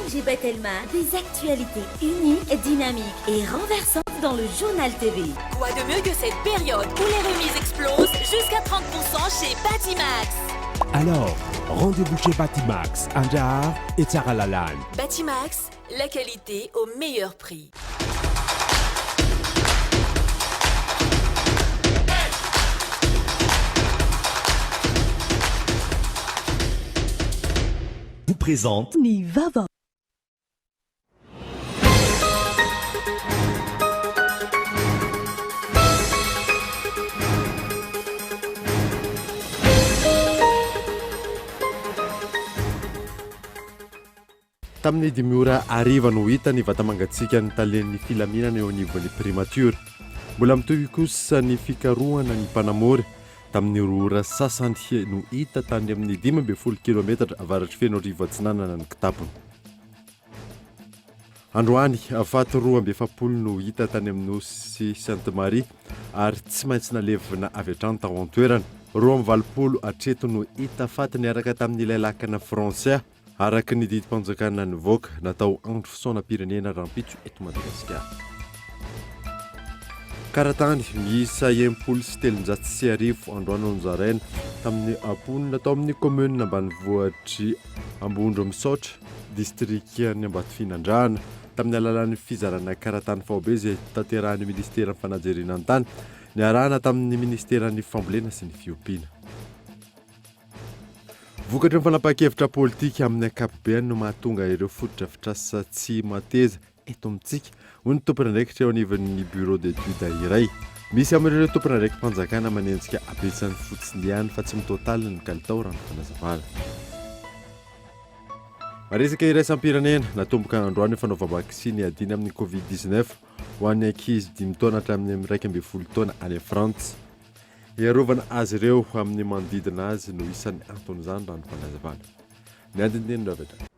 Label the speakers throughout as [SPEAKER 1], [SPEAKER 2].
[SPEAKER 1] ONG Batelma, des actualités uniques, dynamiques et renversantes dans le Journal TV.
[SPEAKER 2] Quoi de mieux que cette période où les remises explosent jusqu'à 30% chez Batimax.
[SPEAKER 3] Alors, rendez-vous chez Batimax, Andraharo et Tsaralalàna.
[SPEAKER 2] Batimax, la qualité au meilleur prix.
[SPEAKER 3] Vous présente.
[SPEAKER 1] Ny vaovao.
[SPEAKER 4] Tamin'ny dimy ora hariva no hita ny vata-mangatsiakan'ny talen'ny filaminana eo anivon'ny Primatiora. Mbola mitohy kosa ny fikarohana ny mpanamory. Tamin'ny roa ora sasany no hita tany amin'ny 15 kilometatra avaratr'i Fenoarivo Atsinanana ny kitapony. Androany, faty 42 no hita tany amin'ny nosy Sainte Marie ary tsy maintsy nalevina avy hatrany tao an-toerana. 82 hatreto no hita faty niaraka tamin'ilay lakana Francia. Araka ny didim-panjakana nivoaka, natao andro fisaonam-pirenena rahampitso eto Madagasikara. Karatany miisa 1360 androany no nozaraina tamin'ny mponina tao amin'ny kaominina ambanivohitr'i Ambondromisaotra, distrikan'i Ambatofinandrahana, tamin'ny alalan'ny fizarana karatany faobe izay tanterahin'ny minisiteran'ny fanajariana ny tany, niarahana tamin'ny minisiteran'ny fambolena sy ny fiompiana. Vokatry ny fanapahan-kevitra politika amin'ny ankapobeany no mahatonga ireo fotodrafitrasa tsy mateza eto amintsika, hoy ny tompon'andraikitra eo anivon'ny bureau d'études iray. Misy amin'ireo tompon'andraiki-panjakana manenjika habetsany fotsiny ihany fa tsy mitotaly ny kalitao raha ny fanazavana. Resaka iraisam-pirenena, natomboka androany ny fanaovam-baksiny iadiana amin'ny Covid 19 ho an'ny ankizy dimy taona hatramin'ny 11 taona any Frantsa. Hiarovana azy ireo amin'ny manodidina azy no isan'ny anton'izany raha ny fanazavana. Ny andinindininy avy hatrany.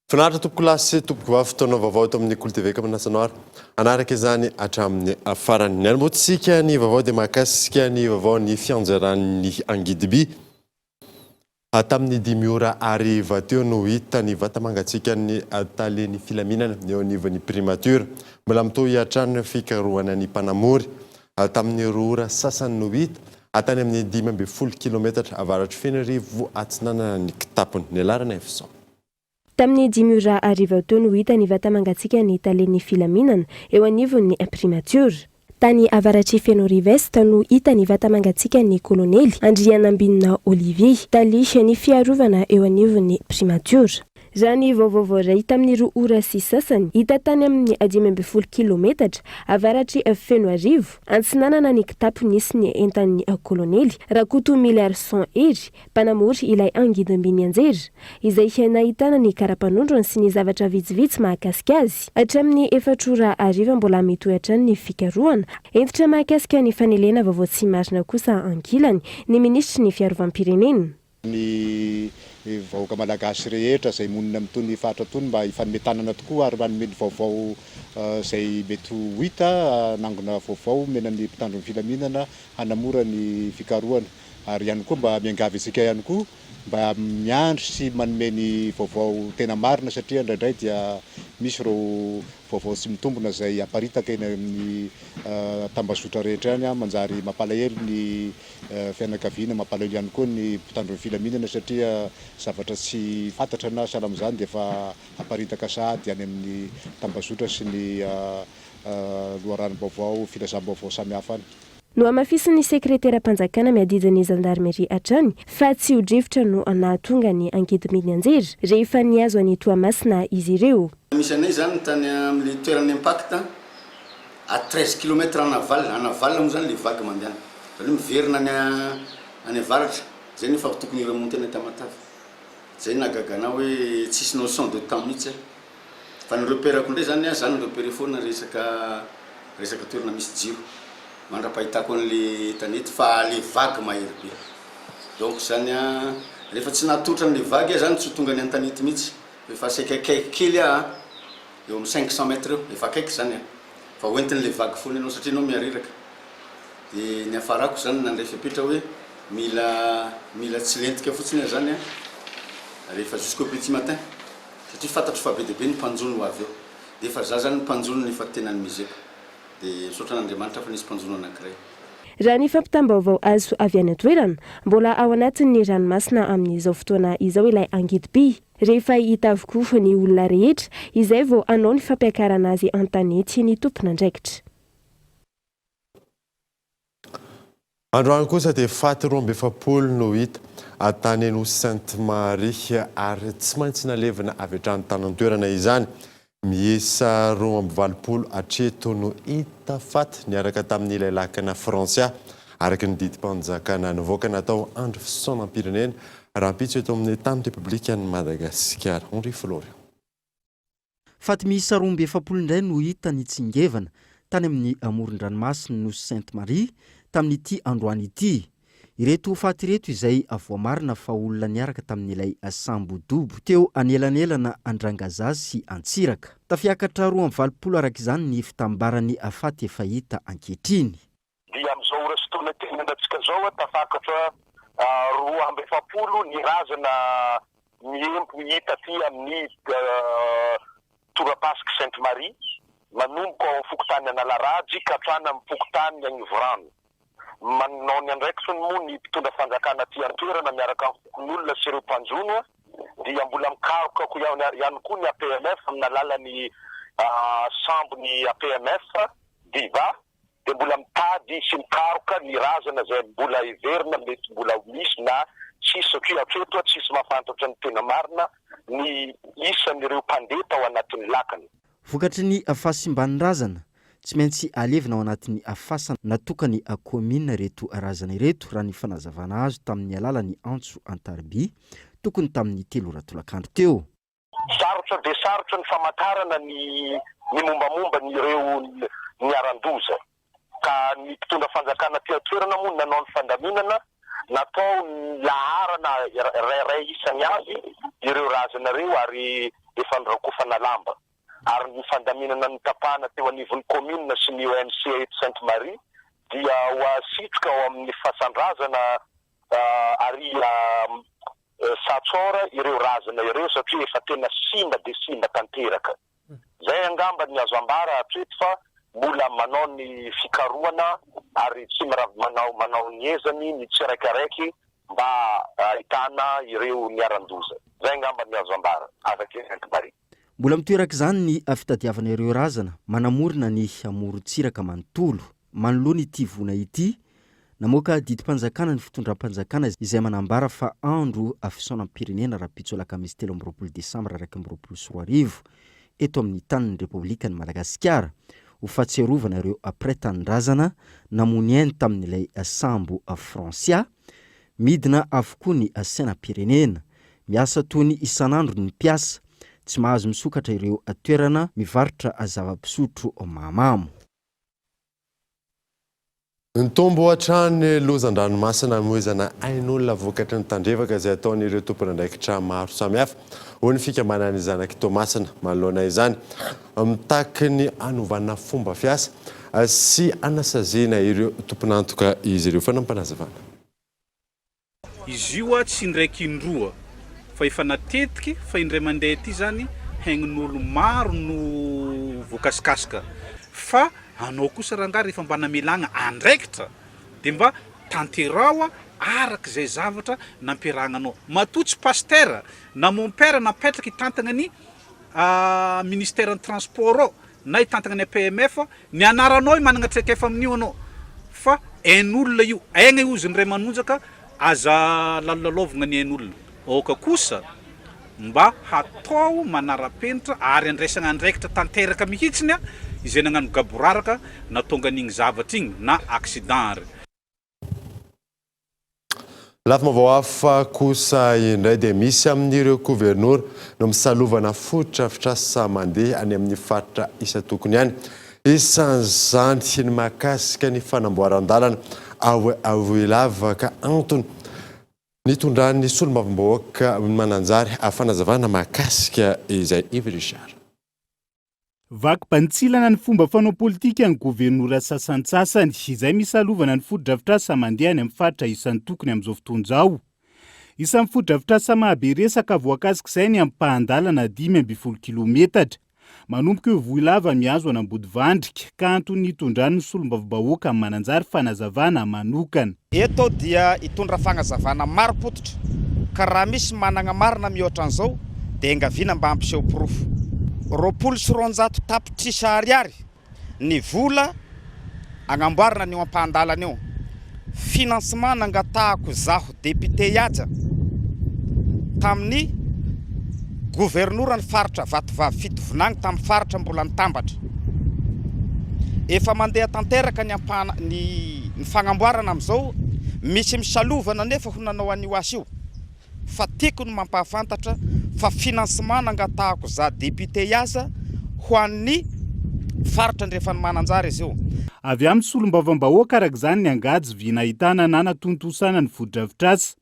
[SPEAKER 4] Finaritra tompokolahy sy tompokovavy fotoana vaovao eto amin'ny Kolo TV ka manasa anao ary hanaraka izany hatramin'ny farany. Ny anombohantsika ny vaovao dia mahakasika ny vaovao ny fianjeran'ny angidiby. Tamin'ny dimy ora hariva teo no hita ny vata-mangatsiakan'ny talen'ny filaminana eo anivon'ny primature. Mbola mitohy hatrany ny fikarohana ny mpanamory. Tamin'ny roa ora sasany no hita tany amin'ny 15 kilometatra avaratr'i Fenerivo atsinanana ny kitapony. Ny laharana Efson.
[SPEAKER 5] Tamin'ny dimy ora hariva teo no hita ny vata-mangatsiakan'ny talen'ny filaminana eo anivon'ny primatiora. Tany avaratr'i Fenoarivo Est no hita ny vata-mangatsiakan'ny kolonely Andrianambinina Olivier, tale ny fiarovana eo anivon'ny primatiora. Raha ny vaovao voaray tamin'ny roa ora sy sasany, hita tany amin'ny 15 kilometatra avaratr'i Fenoarivo Antsinanana ny kitapo nisy ny entan'ny kolonely Rakoto Miliarison Hery, Mpanamory ilay angidimby nianjera, izay nahitana ny kara-panondrony sy ny zavatra vitsivitsy mahakasika azy. Hatramin'ny efatra ora hariva mbola mitohy hatrany ny fikarohana. Hentitra mahakasika ny fanelena vaovao tsy marina kosa ankilany ny minisitry ny fiarovam-pirenena.
[SPEAKER 6] Ny vahoaka malagasy rehetra izay monina amin'itony faritra itony mba hifanome tanana tokoa ary manome ny vaovao izay mety ho hita, hanangona vaovao omena ny mpitandro ny filaminana hanamora ny fikarohana. Ary ihany koa mba miangavy antsika ihany koa mba miandry sy manome ny vaovao tena marina satria indraindray dia misy ireo vaovao tsy mitombina izay aparitaka eny amin'ny tambazotra rehetra any, manjary mampalahelo ny fianakaviana, mampalahelo ihany koa ny mpitandro ny filaminana satria zavatra tsy fantatra na sahala amin'izany dia efa aparitaka sahady any amin'ny tambazotra sy ny loharanom-baovao, filazam-baovao samihafa any.
[SPEAKER 5] Nohamafisin'ny sekreteram-panjakana miadidy ny zandarimeria hatrany fa tsio-drivotra no nahatonga ny angidimby nianjera rehefa nihazo an'i Toamasina izy ireo.
[SPEAKER 7] Misy anay zany tany amle toerana impact à 13 kilomètre en aval, en aval moa zany le vague mandehana, zany hoe miverina any any avaratra, zay nefa tokony hi-remonter any Tamatave, zay nahagaga anah hoe tsisy notion de temps mihitsy aho. Fa ny repère-ko indray zany an, za ni-repérer foana resaka resaka toerana misy jiro mandra-pahitako an'le tanety fa le vague mahery be. Donc zany an, rehefa tsy nahatohitra an'le vague aho zany tsy ho tonga any an-tanety mihitsy. Efa saika akaiky kely aho an, eo amin'ny 500 mètres eo, efa akaiky izany an, fa hoentin'ilay vague foana ianao satria ianao mihareraka. Dia niafarako izany nandray fepetra hoe mila mila tsy lentika fotsiny aho izany an, rehefa jusqu'au petit matin, satria fantatro fa be dia be ny mpanjono ho avy eo. Dia efa za izany ny mpanjono no efa tena nomezeko. Dia misaotra an'Andriamanitra fa nisy mpanjono anankiray.
[SPEAKER 5] Raha ny fampitam-baovao azo avy any an-toerana, mbola ao anatin'ny ranomasina amin'izao fotoana izao ilay angidim-by. Rehefa hita avokoa ny olona rehetra, izay vao hanao ny fampiakarana azy an-tanety ny tompon'andraikitra.
[SPEAKER 4] Androany kosa dia faty 42 no hita tany Nosy Sainte Marie ary tsy maintsy nalevina avy hatrany tany an-toerana izany. Miisa 82 hatreto no hita faty niaraka tamin'ilay lakana Francia, araka ny didim-panjakana nivoaka natao andro fisaonam-pirenena rahampitso eto amin'ny tany Repoblikan'i Madagasikara. Henri Florian.
[SPEAKER 8] Faty miisa 42 indray no hita nitsingevana tany amin'ny amoron-dranomasin'ny Nosy Sainte Marie tamin'ity androany ity. Ireto faty ireto izay voamarina fa olona niaraka tamin'ilay sambo dobo teo anelanelana Andrangazaza sy Antsiraka. Tafiakatra 82 araka izany ny fitambaran'ny faty efa hita ankehitriny.
[SPEAKER 9] Dia amin'izao ora sy fotoana itenenantsika izao, tafakatra 42 ny razana miempo hita aty amin'ny torapasiky Sainte Marie, manomboka ao amin'ny fokontany Analarajy ka hatrany amin'ny fokontany Agnivorano. Manao ny andraikiny moa ny mpitondra fanjakana aty an-toerana miaraka amin'ny fokonolona sy ireo mpanjono dia mbola mikaroka ihany koa ny APMF amin'ny alalan'ny sambon'ny APMF Viva dia mbola mitady sy mikaroka ny razana izay mbola heverina mety mbola ho misy na tsisy satria hatreto tsisy mahafantatra ny tena marina ny isan'ireo mpandeha tao anatin'ny lakana.
[SPEAKER 8] Vokatry ny fahasimban'ny razana, tsy maintsy alevina ao anatin'ny fasana natokan'ny kaominina ireto razana ireto, raha ny fanazavana azo tamin'ny alalan'ny antso an-tariby, tokony tamin'ny 3 ora tolakandro teo.
[SPEAKER 9] Sarotra dia sarotra ny famantarana ny ny mombamomba ny ireo niharan-doza, ka ny mpitondra fanjakana aty an-toerana moa no nanao ny fandaminana, natao ny laharana iray isany avy ireo razana ireo ary efa norakofana lamba, ary ny fandaminana notapahana teo anivon'ny kaominina sy ny OMC eto Sainte Marie dia ho asitrika ao amin'ny fasan-drazana ary Satsor ireo razana ireo satria efa tena simba dia simba tanteraka. Izay angamba ny azo ambara hatreto fa mbola manao ny fikarohana ary tsy manao manao ny ezany ny tsiraikaraiky mba ahitana ireo niharan-doza. Izay angamba ny azo ambara araka i Sainte Marie.
[SPEAKER 8] Mbola mitohy araka izany ny fitadiavana ireo razana manamorona ny morontsiraka manontolo. Manoloana ity voina ity, namoaka didim-panjakana ny fitondram-panjakana izay manambara fa andro fisaonam-pirenena rahampitso alakamisy 23 desambra 2021 eto amin'ny tanin'ny Repoblikan'i Madagasikara ho fahatsiarovana ireo mpiray tanindrazana namoy ainy tamin'ilay sambo Francia Midina avokoa ny sainam-pirenena. Miasa toy ny isan'andro ny mpiasa. Tsy mahazo misokatra ireo toerana mivarotra zava-pisotro mahamamo.
[SPEAKER 4] Nitombo hatrany loza an-dranomasina namoizana ain'olona vokatry ny tandrevaka izay ataon'ireo tompon'andraikitra maro samihafa, hoy ny fikambanan'ny zanak'i Toamasina. Manoloana izany, mitaky ny hanovana fomba fiasa sy hanasaziana ireo tompon'antoka izy ireo. Fanampinazavana.
[SPEAKER 10] Izy io tsy indraiky indroa fa efa natetiky fa indray mandeha ity zany haingon'olo maro no voakasikasika fa anao kosa rangahy rehefa mba namelagna andraikitra de mba tanteraho araka izay zavatra nampiarahagna anao matoa tsy pasitera na mon père napetraka hitantagna ny ministère ny transport ao na hitantagna ny APMF Ny anaranao io managna traikefa amin'io anao fa ain'olona io, aigna io ozy ny ray manonjaka aza lalolalaovigna ny ain'olona. Aoka kosa mba hatao manara-penitra ary andraisagna andraikitra tanteraka mihitsiny izay nagnano gaboraraka natonga an'igny zavatra igny na accident ary.
[SPEAKER 4] Lafim-baovao hafa kosa indray dia misy amin'ireo governora no misalovana fotodrafitrasa mandeha any amin'ny faritra isan-tokony any. Isan'izany ny mahakasika ny fanamboaran-dalana ao Vohilava ka antony. Nitondran'ny solombavambahoaka Mananjary fanazavana mahakasika izay Yves Richard.
[SPEAKER 10] Vaky bantsilana ny fomba fanao politika ny governora sasantsasany, izay misalovana ny fotodrafitrasa mandeha any amin'ny faritra isan-tokony amin'izao fotoana izao. Isan'ny fotodrafitrasa mahabe resaka voakasik'izay ny ampahan-dalana 15 kilometatra, manomboka eo Vohilava mihazo an'Ambodivandrika, ka antony nitondran'ny solombavambahoaka Mananjary fanazavana manokana.
[SPEAKER 11] Eto aho dia hitondra fagnazavana marim-pototra ka raha misy managna marina mihoatra an'izao dia engaviana mba hampiseho porofo. 220 tapitrisa ariary ny vola agnamboarana an'io ampahan-dalana io. Financement nangatahako zaho député Ihaja tamin'ny governoran'ny faritra Vatovavy Fitovinagny tamin'ny faritra mbola nitambatra. Efa mandeha tanteraka ny ampahana ny ny fagnamboarana amin'izao, misy misalovana anefa ho nanao an'io asa io fa tiako ny mampahafantatra fa financement nangatahako za député hiasa ho an'ny faritra andrefan'i Mananjary izy io.
[SPEAKER 10] Avy amin'ny solombavambahoaka araka izany ny angady vy nahitana nanatontosana ny fotodrafitrasa.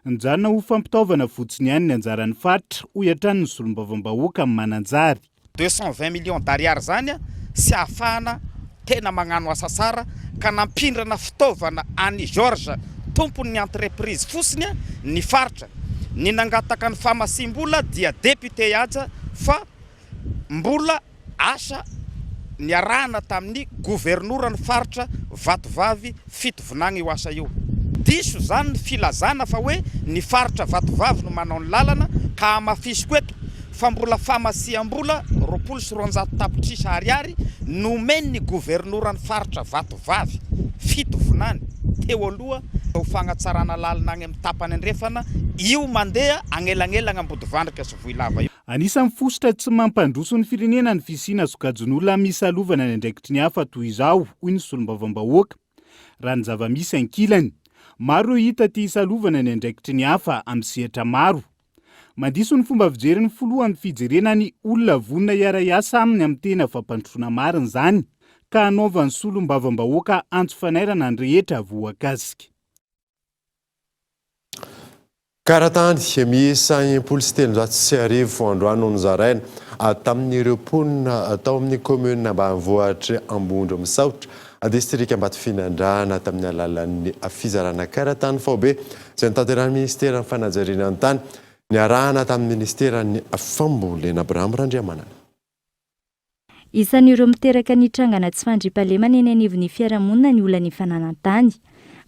[SPEAKER 10] Nijanona ho fampitaovana fotsiny ihany ny anjaran'ny faritra, hoy hatrany ny solombavambahoaka Mananjary.
[SPEAKER 11] 220 millions d'ariary zany sy ahafahana tena magnano asa tsara ka nampindrana fitaovana an'i Georges tompon'ny entreprise fosiny ny faritra. Ny nangataka ny famatsiam-bola dia député Haja fa mbola asa niarahana tamin'ny governoran'ny faritra Vatovavy Fitovinagny io asa io. Diso izany ny filazana fa hoe ny faritra Vatovavy no manao ny lalana ka hamafisiko eto fa mbola famatsiam-bola 220 tapitrisa ariary nomen'ny governoran'ny faritra Vatovavy Fitovinany teo aloha ho fagnatsarana lalana agny amin'ny tapany andrefana io mandeha agnelagnelagna Ambodivandrika sy Vohilava io.
[SPEAKER 10] Anisan'ny fositra tsy mampandroso ny firenena ny fisiana sokajin'olona misalovana ny andraikitry ny hafa toy izao, hoy ny solombavambahoaka. Raha ny zava-misy ankilany, maro ireo hita te hisalovana ny andraikitry ny hafa amin'ny sehatra maro. Mandiso ny fomba fijerin'ny filoha ny fijerena ny olona vonona hiara-hiasa aminy amin'ny tena fampandrosoana marina izany, ka hanaovan'ny solombavambahoaka antso fanairana ny rehetra voakasika.
[SPEAKER 4] Karatany miisa 1360 androany no nozaraina tamin'ireo mponina tao amin'ny kaominina ambanivohitr'i Ambondromisaotra, distrika Ambatofinandrahana tamin'ny alalan'ny fizarana karatany faobe izay notanterahin'ny minisiteran'ny fanajariana ny tany niarahana tamin'ny minisiteran'ny fambolena. Abraham Randriamanana.
[SPEAKER 12] Isan'ireo miteraka ny trangana tsy fandriampahalemana eny anivon'ny fiarahamonina ny olan'ny fananan-tany.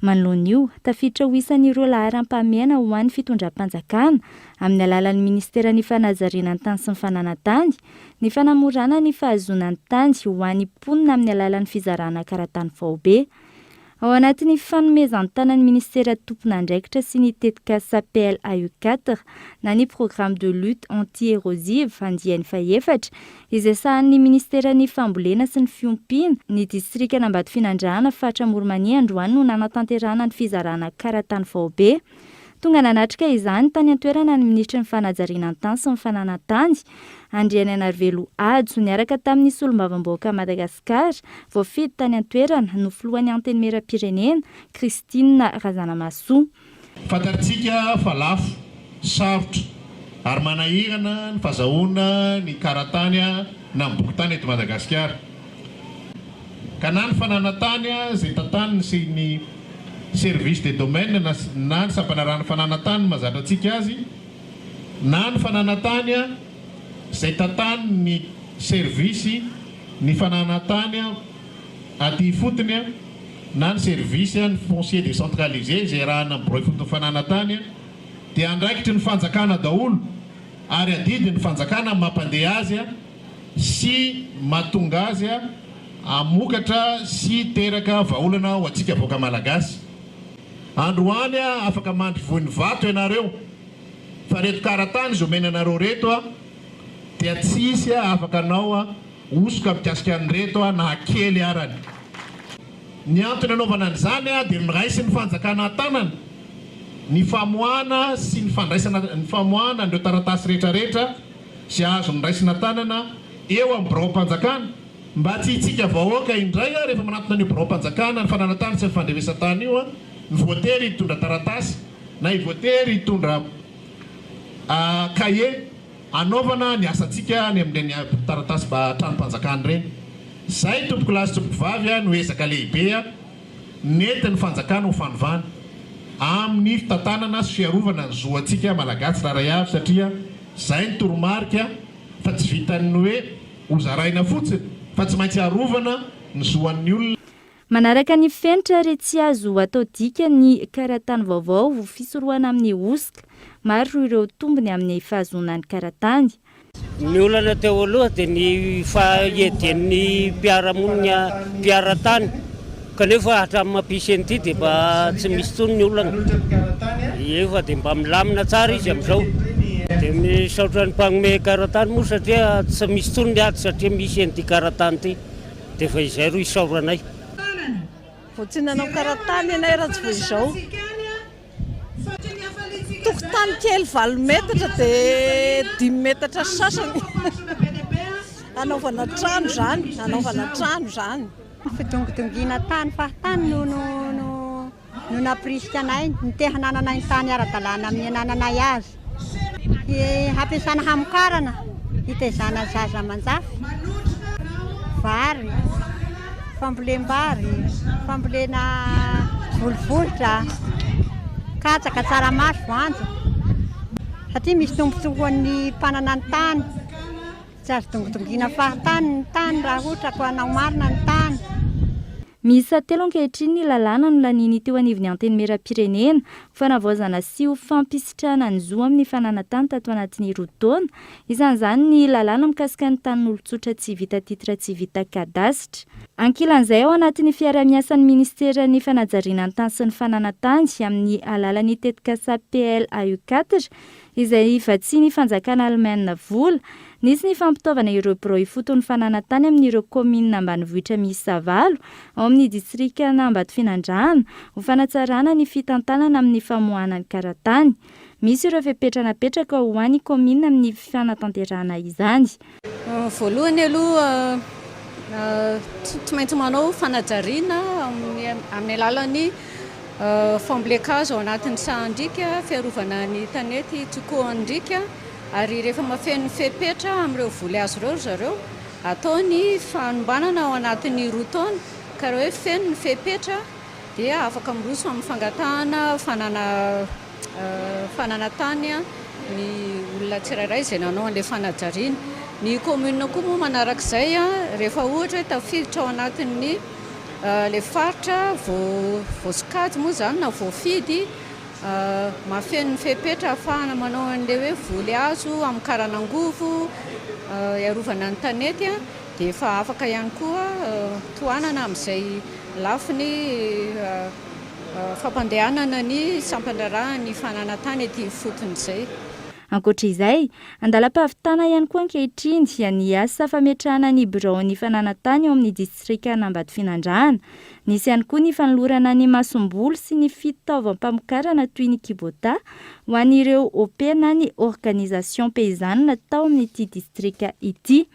[SPEAKER 12] Manoloana io, tafiditra ho isan'ireo laharam-pahamehana ho an'ny fitondram-panjakana, amin'ny alalan'ny minisiteran'ny fanajariana ny tany sy ny fananan-tany, ny fanamorana ny fahazoana ny tany ho an'ny mponina amin'ny alalan'ny fizarana karatany faobe. Ao anatin'ny fanomezan-tanan'ny minisitera tompon'andraikitra sy ny tetikasa PLAE quatre na ny Programme de lutte anti-érosive andiany fahefatra, izay sahanin'ny minisiteran'ny Fambolena sy ny Fiompiana, ny distrikan'Ambatofinandrahana, faritra Amoron'i-Mania androany no nanatanterahana ny fizarana karatany faobe. Tonga nanatrika izany tany an-toerana ny minisitry ny Fanajariana ny tany sy ny fananan-tany, Andrianainarivelo Hajo, niaraka tamin'ny solombavambahoaka Madagasikara, voafidy tany an-toerana, no filohan'ny Antenimierampirenena, Christine Razanamahasoa.
[SPEAKER 13] Fantatsika fa lafo, sarotra ary manahirana ny fazahoana ny kara-tany na ny bokin-tany eto Madagasikara. Ka na ny fananan-tany izay tantaniny sy ny Service des Domaines na na ny sampanarahan'ny fananan-tany no mahazatra antsika azy, na ny fananan-tany izay tantanin'ny Service ny fananan-tany aty ifotony na ny Service ny Foncier Décentralisé izay iarahana amin'ny Birao ifotony fananan-tany dia andraikitry ny fanjakana daholo ary adidin'ny fanjakana ny mampandeha azy sy mahatonga azy hamokatra sy hiteraka vahaolana ho antsika vahoaka Malagasy. Androany afaka mandry vohiny vato ianareo fa reto karatany izay omena anareo reto dia tsy hisy afaka hanao hosoka mikasika an'ireto na kely arany. Ny antony anaovana an'izany dia noraisin'ny fanjakana an-tanana ny famoahana sy ny fandraisana ny famoahana an'ireo taratasy rehetra rehetra izay azo noraisina an-tanana eo amin'ny biraom-panjakana, mba tsy hitsika vahoaka indray rehefa manatona an'io biraom-panjakana ny fananan-tany sy ny fandrefesan-tany io no voatery hitondra taratasy. Na voatery hitondra cahier hanaovana ny asantsika any amin'ireny taratasy tranom-panjakana ireny. Izay tompokolahy sy tompokovavy no ezaka lehibe nentin'ny fanjakana ho fanovana amin'ny fitantanana sy fiarovana ny zo antsika Malagasy tsirairay avy satria izay ny toromarika fa tsy vitan'ny hoe hozaraina fotsiny fa tsy maintsy arovana ny zo an'ny olona.
[SPEAKER 12] Manaraka ny fenitra ary tsy azo atao dika ny karatany vaovao ho fisorohana amin'ny hosoka. Maro ireo tombony amin'ny fahazoana ny karatany.
[SPEAKER 14] Ny olana teo aloha dia ny fahiadian'ny mpiara-monina mpiara-tany kanefa hatramin'ny mampisy an'ity dia mba tsy misy intsony ny olana. Efa dia mba milamina tsara izy amin'izao. Dia misaotra ny mpanome karatany moa satria tsy misy intsony ny ady satria misy an'ity karatany ity. Dia efa izay ro isaoranay.
[SPEAKER 15] Vao tsy nanao karatany ianay raha tsy vao izao. Tokotany kely valo metatra dia dimy metatra sy sasany. Hanaovana trano izany, hanaovana trano izany.
[SPEAKER 16] Fidongidongiana tany fahatany no no no no nampirisika anay ny te hanananay ny tany ara-dalàna amin'ny anananay azy. Hampiasana hamokarana, hitezana zaza aman-jafy, vary, fambolem-bary, fambolena volivolitra, katsaka, tsaramaso, voanjo. Satria misy tombontsoa ho an'ny mpanana ny tany. Tsy azo dongodongiana fahatany ny tany raha ohatra ko hanao marina ny tany.
[SPEAKER 12] Miisa telo ankehitriny ny lalàna nolaniany teo anivon'ny Antenimierampirenena ho fanavaozana sy ho fampisitrahana ny zo amin'ny fananan-tany tato anatin'ny roa taona. Isan'izany ny lalàna mikasika ny tanin'olon-tsotra tsy vita titre tsy vita kadasitra. Ankilan'izay ao anatin'ny fiarahamiasan'ny Ministeran'ny fanajariana ny tany sy ny fananan-tany amin'ny alalan'ny tetikasa PLAU quatre izay vatsian'ny fanjakana Alemaina vola. Nisy ny fampitaovana ireo birao ifoton'ny fananan-tany amin'ireo kaominina ambanivohitra miisa valo ao amin'ny distrikan'Ambatofinandrahana ho fanatsarana ny fitantanana amin'ny famoahana ny karatany. Misy ireo fepetra napetraka ho an'ny kaominina amin'ny fanatanterahana izany.
[SPEAKER 17] Voalohany aloha tsy maintsy manao fanajariana amin'ny alalan'ny fambolen-kazo ao anatin'ny sahan-driaka, fiarovana ny tanety tsy koan-driaka ary rehefa mahafeno ny fepetra amin'ireo voly azo ireo ry zareo, atao ny fanombanana ao anatin'ny roa taona ka raha hoe feno ny fepetra dia afaka miroso amin'ny fangatahana fanana fananan-tany ny olona tsirairay izay nanao an'ilay fanajariana. Ny commune koa moa manarak'izay rehefa ohatra hoe tafiditra ao anatin'ny ilay faritra voasokajy moa izany na voafidy mahafeno ny fepetra ahafahana manao an'ilay hoe voly hazo hamokarana angovo hiarovana ny tanety dia efa afaka ihany koa tohanana amin'izay lafiny fampandehanana ny sampan-draharahan'ny fananan-tany ety ifotony izay.
[SPEAKER 12] Ankoatra izay, andalam-pahavitana ihany koa ankehitriny ny asa fametrahana ny biraon'ny fananan-tany ao amin'ny distrikan'Ambatofinandrahana. Nisy ihany koa ny fanolorana ny masomboly sy ny fitaovam-pamokarana toy ny kibota ho an'ireo OP na ny Organisation Paysanne tao amin'ity distrika ity.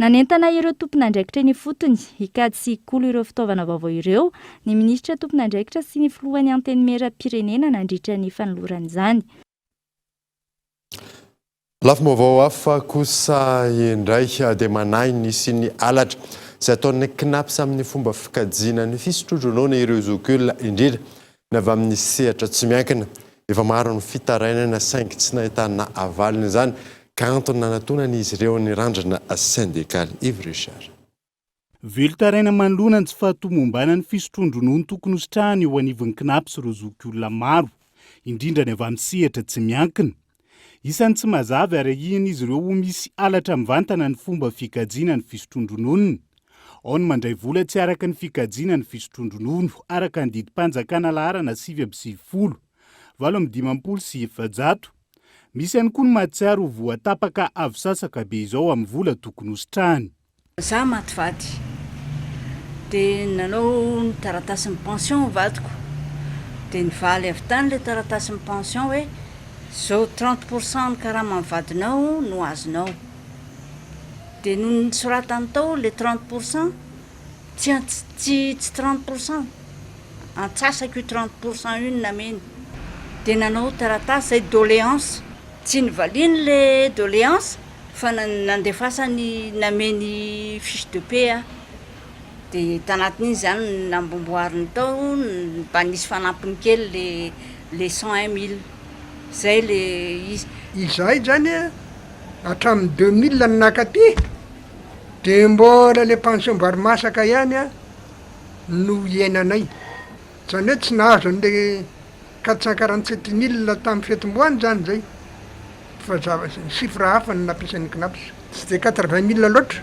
[SPEAKER 12] Nanentana ireo tompon'andraikitra eny ifotony hikajy sy hikolo ireo fitaovana vaovao ireo ny minisitra tompon'andraikitra sy ny filohan'ny Antenimierampirenena nandritra ny fanolorana izany.
[SPEAKER 4] Lafim-baovao hafa kosa indray dia manahy ny hisian'ny halatra izay ataon'ny Cnaps amin'ny fomba fikajiana ny fisotroan-dronono ireo zokiolona indrindra ny avy amin'ny sehatra tsy miankina. Efa maro ny fitarainana saingy tsy nahitana valiny izany ka antony nanatonan'izy ireo ny randrana sendikaly. Yves Richard.
[SPEAKER 10] Velon-taraina manoloana ny tsy fahatomombanan'ny fisotroan-dronono tokony hositrahana eo anivon'ny Cnaps ireo zokiolona maro, indrindra ny avy amin'ny sehatra tsy miankina. Isan'ny tsy mazava ary ahian'izy ireo ho misy halatra mivantana ny fomba fikajiana ny fisotroan-drononony. Ao ny mandray vola tsy araka ny fikajiana ny fisotroan-dronono araka ny didim-panjakana laharana 99 458. Misy ihany koa ny mahatsiaro ho voatapaka avy sasaka be izao amin'ny vola tokony hositrahany.
[SPEAKER 18] Za maty vady de nanao ny taratasin'ny pension vadiko de nivaly avy tany le taratasin'ny pension hoe zao 30 pour cent ny karaman'ny vadinao no azonao de nony nosoratany tao le 30 pour cent tsy tsy tsy 30 pour cent antsasak'io 30 pour cent io no nameny. Dia nanao taratasy zay doléance. Tsy nivaliany le doléance fa nandefasany nameny fiche de paie aho. Dia tanatin'iny zany nambomboariny tao mba nisy fanampiny kely le le 101 mille. Zay le izy.
[SPEAKER 19] Izahay zany hatramin'ny 2000 no nakaty de mbola le pension vary masaka ihany no iainanay. Zany hoe tsy nahazo an'le 447 mille tamin'ny fetim-boany zany zay fa zava- chiffre hafa no nampiasain'ny CNaPS. Tsy de 80 mille loatra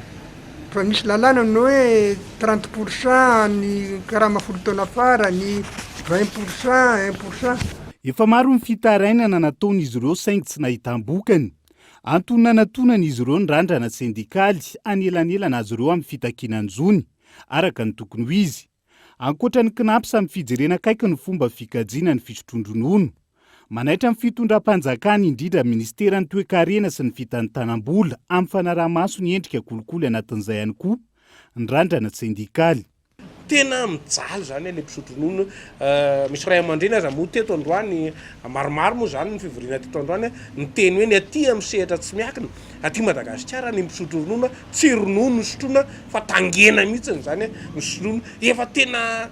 [SPEAKER 19] fa misy lalàna ny hoe 30 % ny karama 10 taona farany, 20 %, 1 %.
[SPEAKER 10] Efa maro ny fitarainana nataon'izy ireo saingy tsy nahitam-bokany. Antony nanatonan'izy ireo ny randrana sendikaly hanelanelana azy ireo amin'ny fitakiana ny zony, araka ny tokony ho izy. Ankoatra ny CNaPS amin'ny fijerena akaiky ny fomba fikajiana ny fisotroan-dronono. Manaitra ny fitondram-panjakana, indrindra ny minisiteran'ny Toekarena sy ny fitantanam-bola amin'ny fanaraha-maso ny endrika kolikoly anatin'izay ihany koa ny randrana sendikaly.
[SPEAKER 20] Tena mijaly zany le mpisotro ronono, misy ray aman-dreny aza moa teto androany, maromaro moa zany ny fivoriana teto androany, niteny hoe ny aty amin'ny sehatra tsy miankina aty Madagasikara ny misotro ronono tsy ronono no sotroina fa tangena mihitsy zany no sotroina, efa tena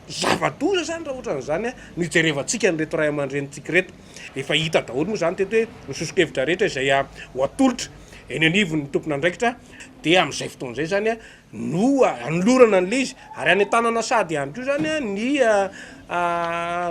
[SPEAKER 20] zava-doza zany raha ohatran'izany no hijerevantsika an'ireto ray aman-drenintsika ireto, efa hita daholo moa zany teto hoe ny soso-kevitra rehetra izay ho atolotra eny anivon'ny tompon'andraikitra dia amin'izay fotoana izay zany no anolorana an'ilay izy ary any an-tanana sady ihany koa zany ny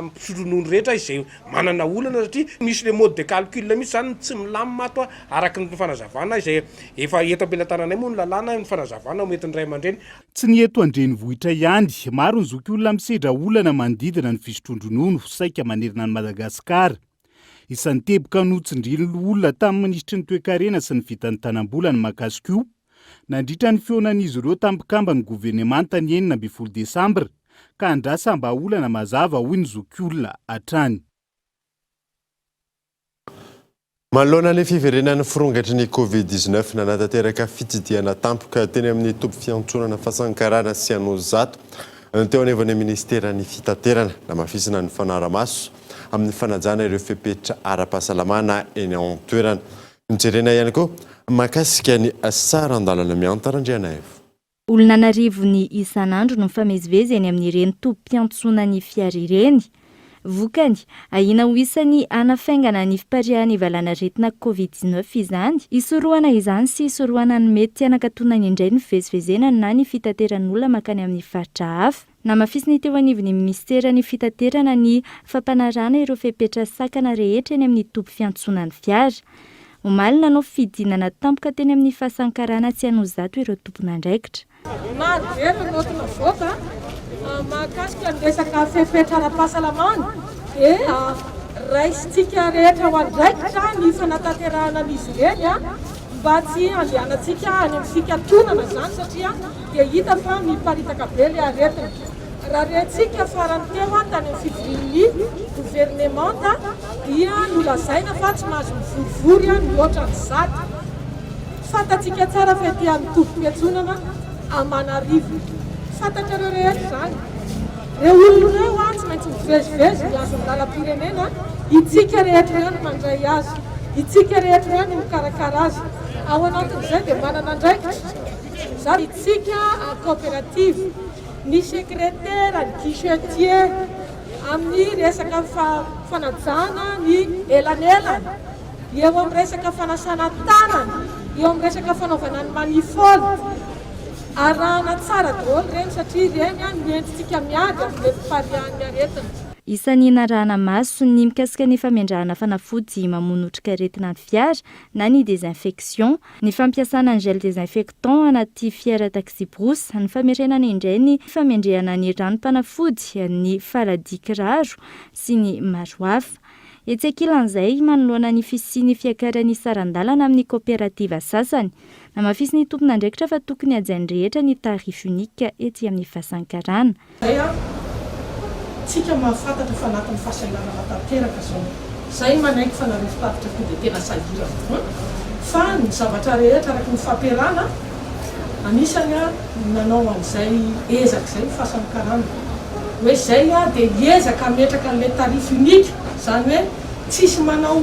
[SPEAKER 20] mpisotro ronono rehetra izay manana olana satria misy le mode de calcul mihitsy zany tsy milamina ato araka ny fanazavana izay efa eto am-pelatananay moa ny lalàna ny fanazavana omentin'ny ray aman-dreny.
[SPEAKER 10] Tsy ny eto an-drenivohitra ihany, maro ny zokiolona misedra olana manodidina ny fisotroan-dronono saika manerana an'i Madagasikara. Isan'ny teboka notsindrin'ny loholona tamin'ny minisitry ny toekarena sy ny fitantanam-bola ny mahakasika io nandritra ny fihaonan'izy ireo tamin'ny mpikamban'ny governemanta ny 16 desambra ka andrasam-bahaolana mazava hoy ny zokiolona hatrany.
[SPEAKER 4] Manoloana ny fiverenan'ny firongatry ny Covid 19, nanatanteraka fitsidihana tampoka teny amin'ny toby fiantsonana Fasankarana sy Anosizato ny teo anivon'ny minisiteran'ny Fitaterana. Namafisina ny fanarahamaso amin'ny fanajana ireo fepetra ara-pahasalamana eny an-toerana. Nojerena ihany koa mahakasika ny saran-dalana Mianta Randrianaivo.
[SPEAKER 12] Olona an'arivony isan'andro no mifamezivezy eny amin'ireny tobim-piantsonan'ny fiara ireny. Vokany, ahiana ho isan'ny hanafaingana ny fipariahan'ny valanaretina Covid 19 izany. Hisorohana izany sy hisorohana ny mety hanakatonana indray ny fivezivezena na ny fitateran'olona mankany amin'ny faritra hafa. Namafisin'ny teo anivon'ny minisiteran'ny Fitaterana ny fampanarahana ireo fepetra sakana rehetra eny amin'ny toby fiantsonan'ny fiara. Omaly, nanao fidinana tampoka teny amin'ny fasan-karana tsy Anosizato ireo tompon'andraikitra.
[SPEAKER 21] Maro be ireo naoty navoaka mahakasika ny resaka fepetra ara-pahasalamana dia raisintsika rehetra ho andraikitra ny fanatanterahana an'izy ireny mba tsy handehanantsika any amin'ny fikatonana izany satria dia hita fa miparitaka be ilay aretina. Raha rentsika farany teo tany amin'ny fivorian'ny governemanta dia nolazaina fa tsy mahazo mivorivory mihoatra ny 100. Fantatsika tsara fa ety amin'ny tobim-piantsonana aman'arivony. Fantatrareo rehetra izany. Ireo olona ireo tsy maintsy mivezivezy mihazo ny lalam-pirenena, itsika rehetra ireo no mandray azy, itsika rehetra ireo no mikarakara azy. Ao anatin'izay dia manana andraikitra. Izany itsika coopérative, ny sekretera, ny guichetier amin'ny resaka fanajana ny elanelana, eo amin'ny resaka fanasana tanana, eo amin'ny resaka fanaovana ny manifold. Arahana tsara daholo ireny satria ireny no entintsika miady amin'ilay fipariahan'ny aretina.
[SPEAKER 12] Isan'ny narahana maso ny mikasika ny famendrahana fanafody mamono otrikaretina ny fiara na ny désinfection. Ny fampiasana ny gel désinfectant anaty fiara taxi-brousse, ny famerenana indray ny famendrehana ny ranom-panafody, ny faladia kiraro sy ny maro hafa. Etsy ankilan'izay, manoloana ny fisian'ny fiakaran'ny saran-dalana amin'ny kaoperativa sasany, namafisin'ny tompon'andraikitra fa tokony hajain'ny rehetra ny tarif unique ety amin'ny fasan-karana.
[SPEAKER 21] Zay an! Tsika mahafantatra fa anatin'ny fahasahiranana tanteraka zao. Zay manaiky fa nareo mpitatitra koa dia tena sahirana an! Fa ny zavatra rehetra araky ny fampiarahana, anisany an nanao an'izay ezaka izay ny fahasamkarana. Hoe zay an dia hiezaka hametraka an'ilay tarif unique. Izany hoe tsisy manao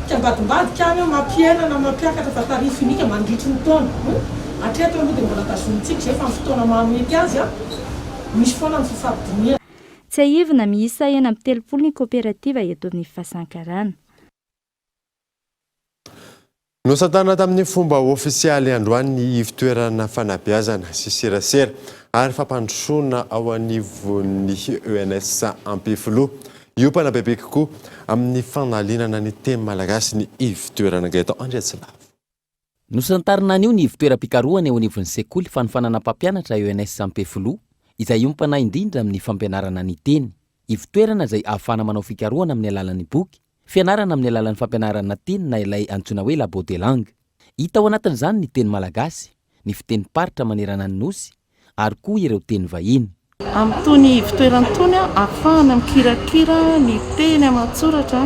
[SPEAKER 21] kiambadimbadika any hoe mampihena na mampiakatra fa tarif unique mandritry ny taona. Hatreto aloha dia mbola tazomintsika izay fa ny fotoana mahamety azy misy foana ny fifampidinihana.
[SPEAKER 12] Tsiahivina, miisa 36 ny kaoperativa eto amin'ny Fasankarana.
[SPEAKER 4] Nosantarina tamin'ny fomba ofisialy androany ny ivon-toerana fanabeazana sy serasera ary fampandrosoana ao anivon'ny ENS Ampefiloha. Hiompana bebe kokoa amin'ny fandalinana ny teny malagasy ny ivon-toerana Gaëtan Andriatsilavo.
[SPEAKER 2] Nosantarina anio ny ivon-toeram-pikarohana eo anivon'ny sekoly fanofanana mpampianatra ENS Ampefiloha izay hiompana indrindra amin'ny fampianarana ny teny. Ivon-toerana izay ahafahana manao fikarohana amin'ny alalan'ny boky, Fianarana amin'ny alalan'ny fampianarana teny na ilay antsoina hoe labo de langue. Hita ao anatin'izany ny teny malagasy, ny fitenim-paritra manerana ny Nosy ary koa ireo teny vahiny.
[SPEAKER 22] Amin'itony ivontoerana itony, ahafahana mikirakira ny teny aman-tsoratra,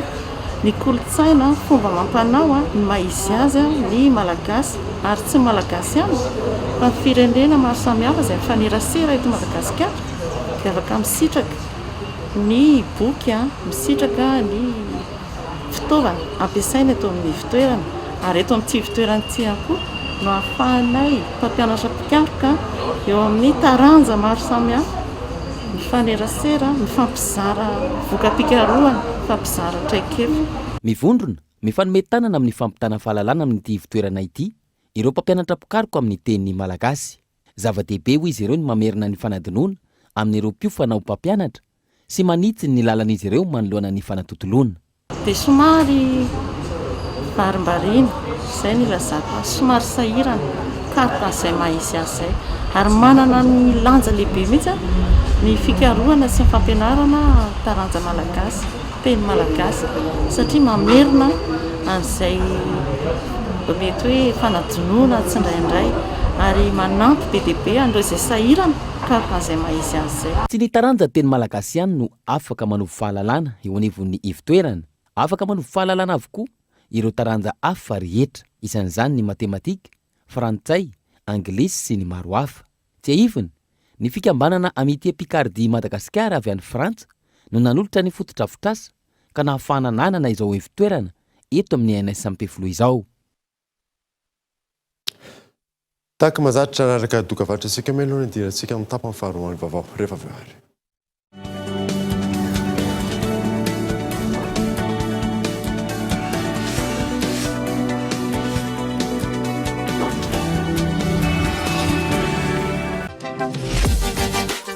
[SPEAKER 22] ny kolontsaina, fomba amam-panao, ny maha izy azy ny Malagasy ary tsy ny Malagasy ihany fa ny firenena maro samihafa izay mifanerasera eto Madagasikara dia afaka misitraka ny boky, misitraka ny fitaovana ampiasaina eto amin'ny ivontoerana ary eto amin'ity ivontoerana ity ihany koa no ahafahanay mpampianatra mpikaroka eo amin'ny taranja maro samihafa mifanerasera, mifampizara voka-pikarohana, mifampizara traikefa.
[SPEAKER 2] Mivondrona, mifanome tanana amin'ny fampitana fahalalana amin'ity ivontoerana ity ireo mpampianatra mpikaroka amin'ny teny malagasy. Zava-dehibe hoy izy ireo ny mamerina ny fanadinoana amin'ireo mpiofana ho mpampianatra sy manitsy ny lalan'izy ireo manoloana ny fanatontoloana.
[SPEAKER 22] Dia somary varimbariana, izay no ilazako azy, somary sahirana, mikaroka an'izay maha izy azy izay. Ary manana ny lanja lehibe mihitsy ny fikarohana sy ny fampianarana taranja malagasy. teny malagasy satria mamerina an'izay mety hoe fanadinoana tsindraindray ary manampy be dia be an'ireo izay sahirana mikaroka an'izay maha izy azy izay.
[SPEAKER 2] Tsy ny taranja teny malagasy ihany no afaka manovo fahalalana eo anivon'ny ivon-toerana. Afaka manovo fahalalana avokoa ireo taranja hafa rehetra, isan'izany ny matematika, frantsay, anglisy sy ny maro hafa. Tsiahivina, ny fikambanana Amitié Picardie Madagasikara avy any Frantsa no nanolotra ny fotodrafitrasa ka nahafahana nanana izao ivon-toerana eto amin'ny ENS Ampefiloha izao.
[SPEAKER 4] Tahaka mahazatra, hanaraka dokavarotra isika mialoha ny hidirantsika amin'ny tapany faharoan'ny vaovao rehefa avy eo ary.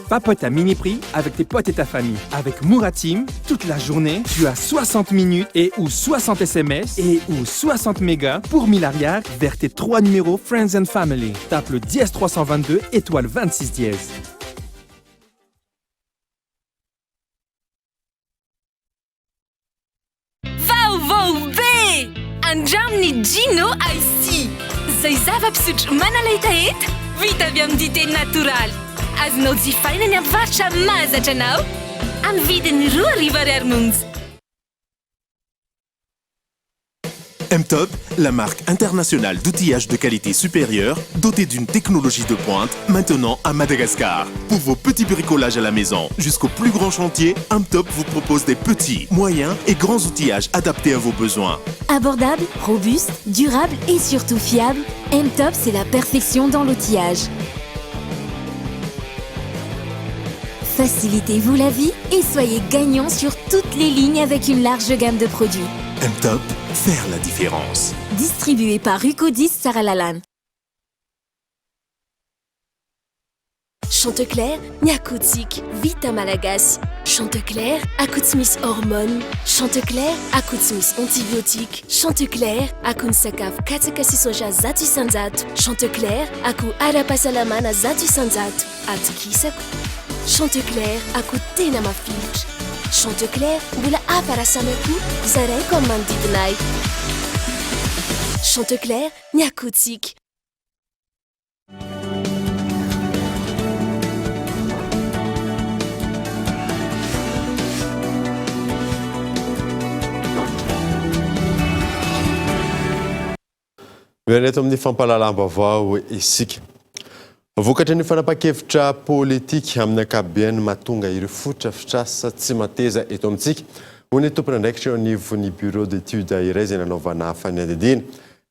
[SPEAKER 23] Papote à mini prix avec tes potes et ta famille. Avec Mouratim, toute la journée, tu as 60 minutes et ou 60 SMS et ou 60 mégas pour 1000 arrière vers tes trois numéros Friends and Family. Tape le dièse 322 étoile 26 dièse.
[SPEAKER 1] Vaovao be! Andramo ny Gino Ice Tea, izay zava-pisotro manala hetaheta vita avy amin'ny dite natoraly. Azonao jifaina any amin'ny mpivarotra mahazatra anao, amin'ny vidiny 2000 ariary monja.
[SPEAKER 24] M-Top, la marque internationale d'outillage de qualité supérieure, dotée d'une technologie de pointe, maintenant à Madagascar. Pour vos petits bricolages à la maison jusqu'au plus grand chantier, M-Top vous propose des petits, moyens et grands outillages adaptés à vos besoins.
[SPEAKER 1] Abordable, robuste, durable et surtout fiable, M-Top c'est la perfection dans l'outillage. Facilitez-vous la vie et soyez gagnant sur toutes les lignes avec une large gamme de produits.
[SPEAKER 24] M-Top, faire la différence.
[SPEAKER 1] Distribué par Rucodis Saralalan. Chanteclair, ny akohotsika, vita malagasy. Chanteclair, akoho tsy misy hormones. Chanteclair, akoho tsy misy antibiotiques. Chanteclair, akoho ny sakafo katsaka sy soja 100%. Chanteclair, akoho ara-pahasalamana 100%. Atokisako. Chanteclair, akoho tena mafilotra. Chanteclair, mbola hafa raha samy akoho, zaraiko amin'ny manodidina ahy. Chanteclair, ny akohontsika.
[SPEAKER 4] Miverina eto amin'ny fampahalalam-baovao isika. Vokatry ny fanapahan-kevitra politika amin'ny ankapobeny mahatonga ireo fotodrafitrasa tsy mateza eto amintsika. Hoy ny tompon'andraikitra eo anivon'ny bureau d'études iray izay nanaovana fanadihadiana.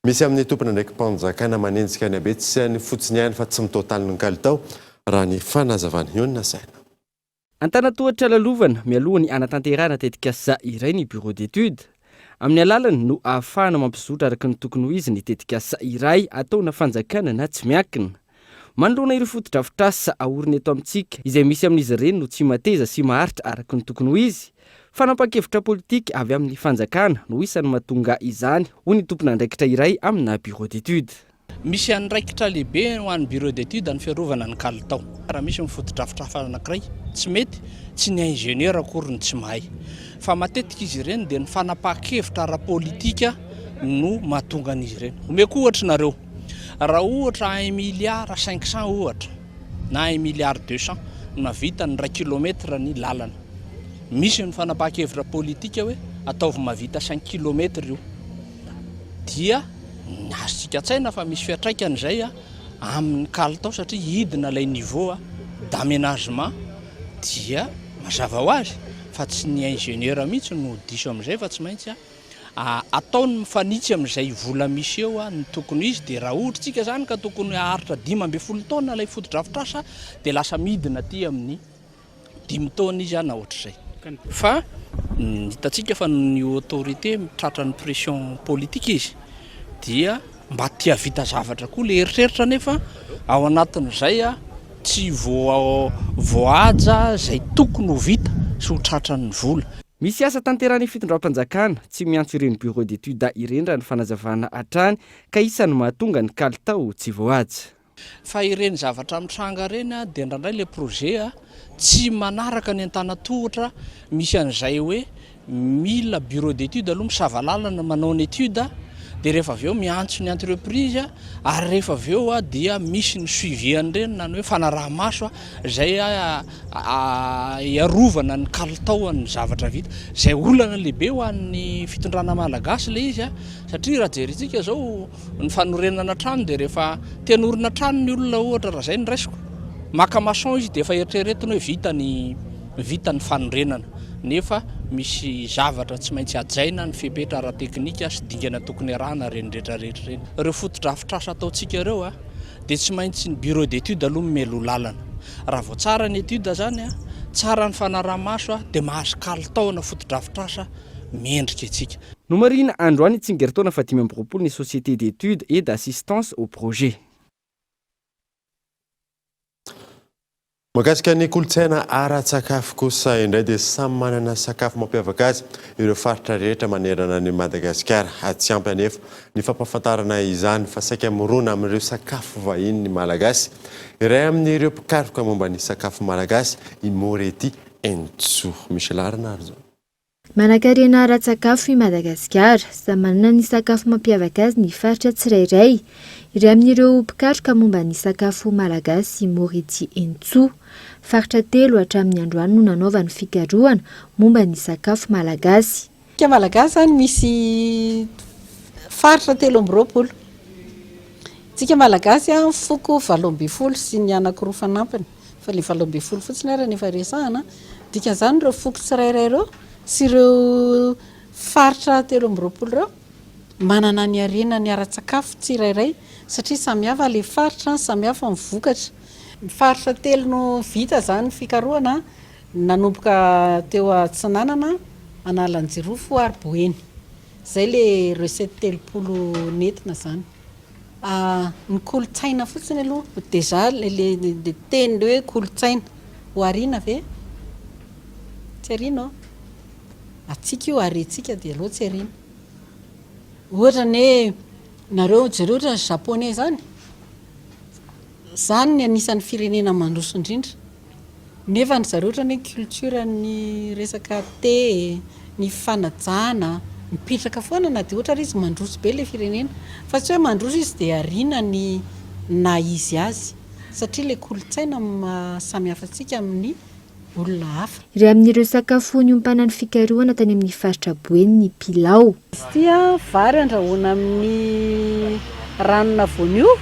[SPEAKER 4] Misy amin'ny tompon'andraiki-panjakana manenjika ny habetsany fotsiny ihany fa tsy mitotaly ny kalitao, raha ny fanazavana. Eo ny nasaina.
[SPEAKER 3] Antanatohatra lalovana mialoha ny hanatanterahana tetikasa iray ny bureau d'études. Amin'ny alalany no ahafahana mampizotra araka ny tokony ho izy ny tetikasa iray ataona fanjakana na tsy miankina. Manoloana ireo fotodrafitrasa aorina eto amintsika izay misy amin'izy ireny no tsy mateza sy maharitra araka ny tokony ho izy. Fanapahan-kevitra politika avy amin'ny fanjakana no isan'ny mahatonga izany, hoy ny tompon'andraikitra iray amina bureau d'études.
[SPEAKER 5] Misy andraikitra lehibe ho an'ny bureau d'études ny fiarovana ny kalitao. Raha misy ny fotodrafitrasa anankiray tsy mety, tsy ny ingénieur akory no tsy mahay. Fa matetika izy ireny dia ny fanapahan-kevitra ara-politika no mahatonga an'izy ireny. Omeko ohatra nareo, raha ohatra un milliard cinq cent ohatra na un milliard deux cent no nahavita ny iray kilomètre ny lalana. Misy ny fanapahan-kevitra politika hoe ataovy mahavita cinq kilomètre io. Dia ny azontsika an-tsaina fa misy fiantraikany izay amin'ny kalitao satria hidina ilay niveau d'aménagement dia mazava ho azy fa tsy ny ingénieur mihitsy no diso amin'izay fa tsy maintsy atao ny mifanitsy amin'izay vola misy eo ny tokony ho izy dia raha ohatra isika izany ka tokony haharitra 15 taona ilay fotodrafitrasa dia lasa midina aty amin'ny dimy taona izy na ohatr'izay. Fa hitantsika fa ny autorité tratran'ny pression politique izy dia mba te hahavita zavatra koa le eritreritra nefa ao anatin'izay tsy voahaja izay tokony ho vita sy ho tratran'ny vola.
[SPEAKER 3] Misy asa tanterahin'ny fitondram-panjakana tsy miantso ireny bureau d'études ireny raha ny fanazavana hatrany ka isan'ny mahatonga ny kalitao tsy voahaja.
[SPEAKER 5] Fa ireny zavatra mitranga ireny dia indraindray ilay projet tsy manaraka ny antanatohitra misy an'izay hoe mila bureau d'étude aloha misava lalana manao ny étude dia rehefa avy eo miantso ny entreprise ary rehefa avy eo dia misy ny suivi an'ireny na ny hoe fanaraha-maso izay hiarovana ny kalitaon'ny zavatra vita. Izay olana lehibe ho an'ny fitondrana malagasy ilay izy satria raha jerentsika izao Ny fanorenana trano dia rehefa te hanorina trano ny olona ohatra raha izay no raisiko, maka maçon izy dia efa eritreretiny hoe vita ny vita ny fanorenana nefa misy zavatra tsy maintsy hajaina ny fepetra ara-teknika sy dingana tokony arahana ireny rehetra rehetra ireny. Ireo fotodrafitrasa ataontsika ireo a dia tsy maintsy ny bureau d'étude aloha mialoha lalana. Raha vao tsara ny étude zany a, tsara ny fanaraha-maso a dia mahazo kalitaona fotodrafitrasa mendrika isika.
[SPEAKER 3] Nomarihina androany tsingerin-taona faha-25 ny Société d'études et d'assistance aux projets.
[SPEAKER 4] Mahakasika ny kolontsaina ara-tsakafo kosa indray dia samy manana sakafo mampiavaka azy ireo faritra rehetra manerana an'i Madagasikara. Tsy ampy anefa ny fampahafantarana izany fa saika mirona amin'ireo sakafo vahiny ny Malagasy. Iray amin'ireo mpikaroka momba ny sakafo malagasy i Moretti Entso. Michel Arnarison.
[SPEAKER 12] Manankarena ara-tsakafo i Madagasikara. Samy manana ny sakafo mampiavaka azy ny faritra tsirairay. Iray amin'ireo mpikaroka momba ny sakafo malagasy i Moretti Entsoa. Faritra telo hatramin'ny androany no nanaovany fikarohana momba ny sakafo malagasy.
[SPEAKER 6] Isika Malagasy izany misy faritra 23. Isika Malagasy foko 18 sy ny anankiroa fanampiny. Fa le 18 fotsiny ary no efa resahana, dikan'izany ireo foko tsirairay ireo sy ireo faritra 23 ireo manana ny harenany ara-tsakafo tsirairay satria samy hafa le faritra, samy hafa ny vokatra. Ny faritra telo no vita izany fikarohana, nanomboka teo Atsinanana, Analanjirofo ary Boeny. Izay le recette 30 nentina izany. Ny kolontsaina fotsiny aloha, déjà le teny le hoe kolontsaina, ho ariana ve? Tsy ariana ô! Antsika io, harentsika dia aleo tsy ariana. Ohatra ny hoe nareo jereo ohatra ny japonais zany, zany ny anisan'ny firenena mandroso indrindra. Nefa ry zareo otrany hoe culture ny resaka thé, ny fanajana, mipetraka foana na dia ohatra ary izy mandroso be ilay firenena. Fa tsy hoe mandroso izy dia ariana ny naha izy azy satria ilay kolontsaina no maha samy hafa antsika amin'ny olona hafa.
[SPEAKER 12] Iray amin'ireo sakafo niompanan'ny fikarohana tany amin'ny faritra Boeny ny pilao.
[SPEAKER 6] Izy ity vary andrahoina amin'ny ranona voanio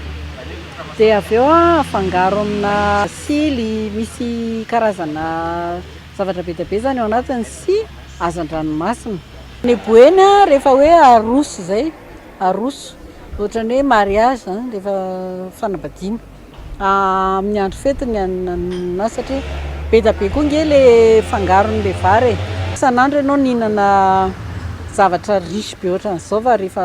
[SPEAKER 6] dia avy eo afangaro amina sily misy karazana zavatra be dia be izany ao anatiny sy. hazan-dranomasina. Ny Boeny rehefa hoe aroso izay, aroso, ohatran'ny hoe mariage izany rehefa fanambadiana. Amin'ny andro fety ny anona satria be dia be koa ange le fangaron'le vary e. Isan'andro ianao nihinana zavatra riche be ohatran'izao fa rehefa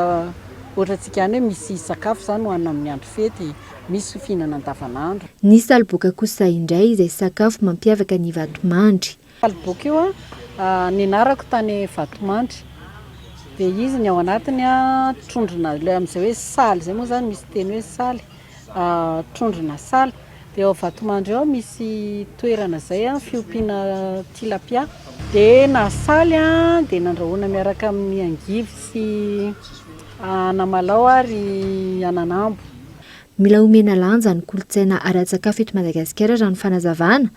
[SPEAKER 6] ohatrantsika any hoe misy sakafo izany hohanina amin'ny andro fety, misy fihinana andavanandro.
[SPEAKER 12] Ny saliboka kosa indray izay sakafo mampiavaka ny Vatomandry.
[SPEAKER 6] Saliboka io an, nianarako tany Vatomandry. Dia izy ny ao anatiny an, trondrona, ilay amin'izay hoe saly izay moa izany misy teny hoe saly. trondro nasaly. Dia ao Vatomandry ao misy toerana izay fiompiana tilapia. Dia nasaly dia nandrahoina miaraka amin'ny angivy sy anamalao ary ananambo.
[SPEAKER 12] Mila omena lanja ny kolontsaina ara-tsakafo eto Madagasikara raha ny fanazavana.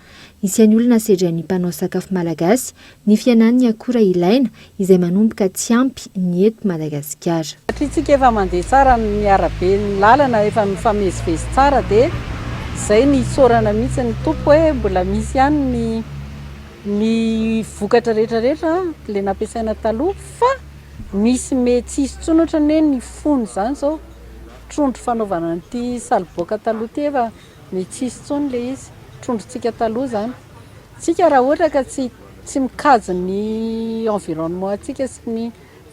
[SPEAKER 12] Isan'ny olona sedrain'ny mpanao sakafo malagasy ny fihenan'ny akora ilaina izay manomboka tsy ampy ny eto Madagasikara.
[SPEAKER 6] Satria tsika efa mandeha tsara ny arabe ny lalana efa mifamezivezy tsara dia zay ny isaorana mihitsy ny Tompo hoe mbola misy ihany ny ny vokatra rehetra rehetra le nampiasaina taloha fa misy me tsisy intsony ohatrany hoe ny fony zany zao trondro fanaovana an'ity saliboaka taloha ity efa me tsisy intsony le izy trondrontsika taloha zany tsika raha ohatra ka tsy tsy mikajy ny environnement antsika sy ny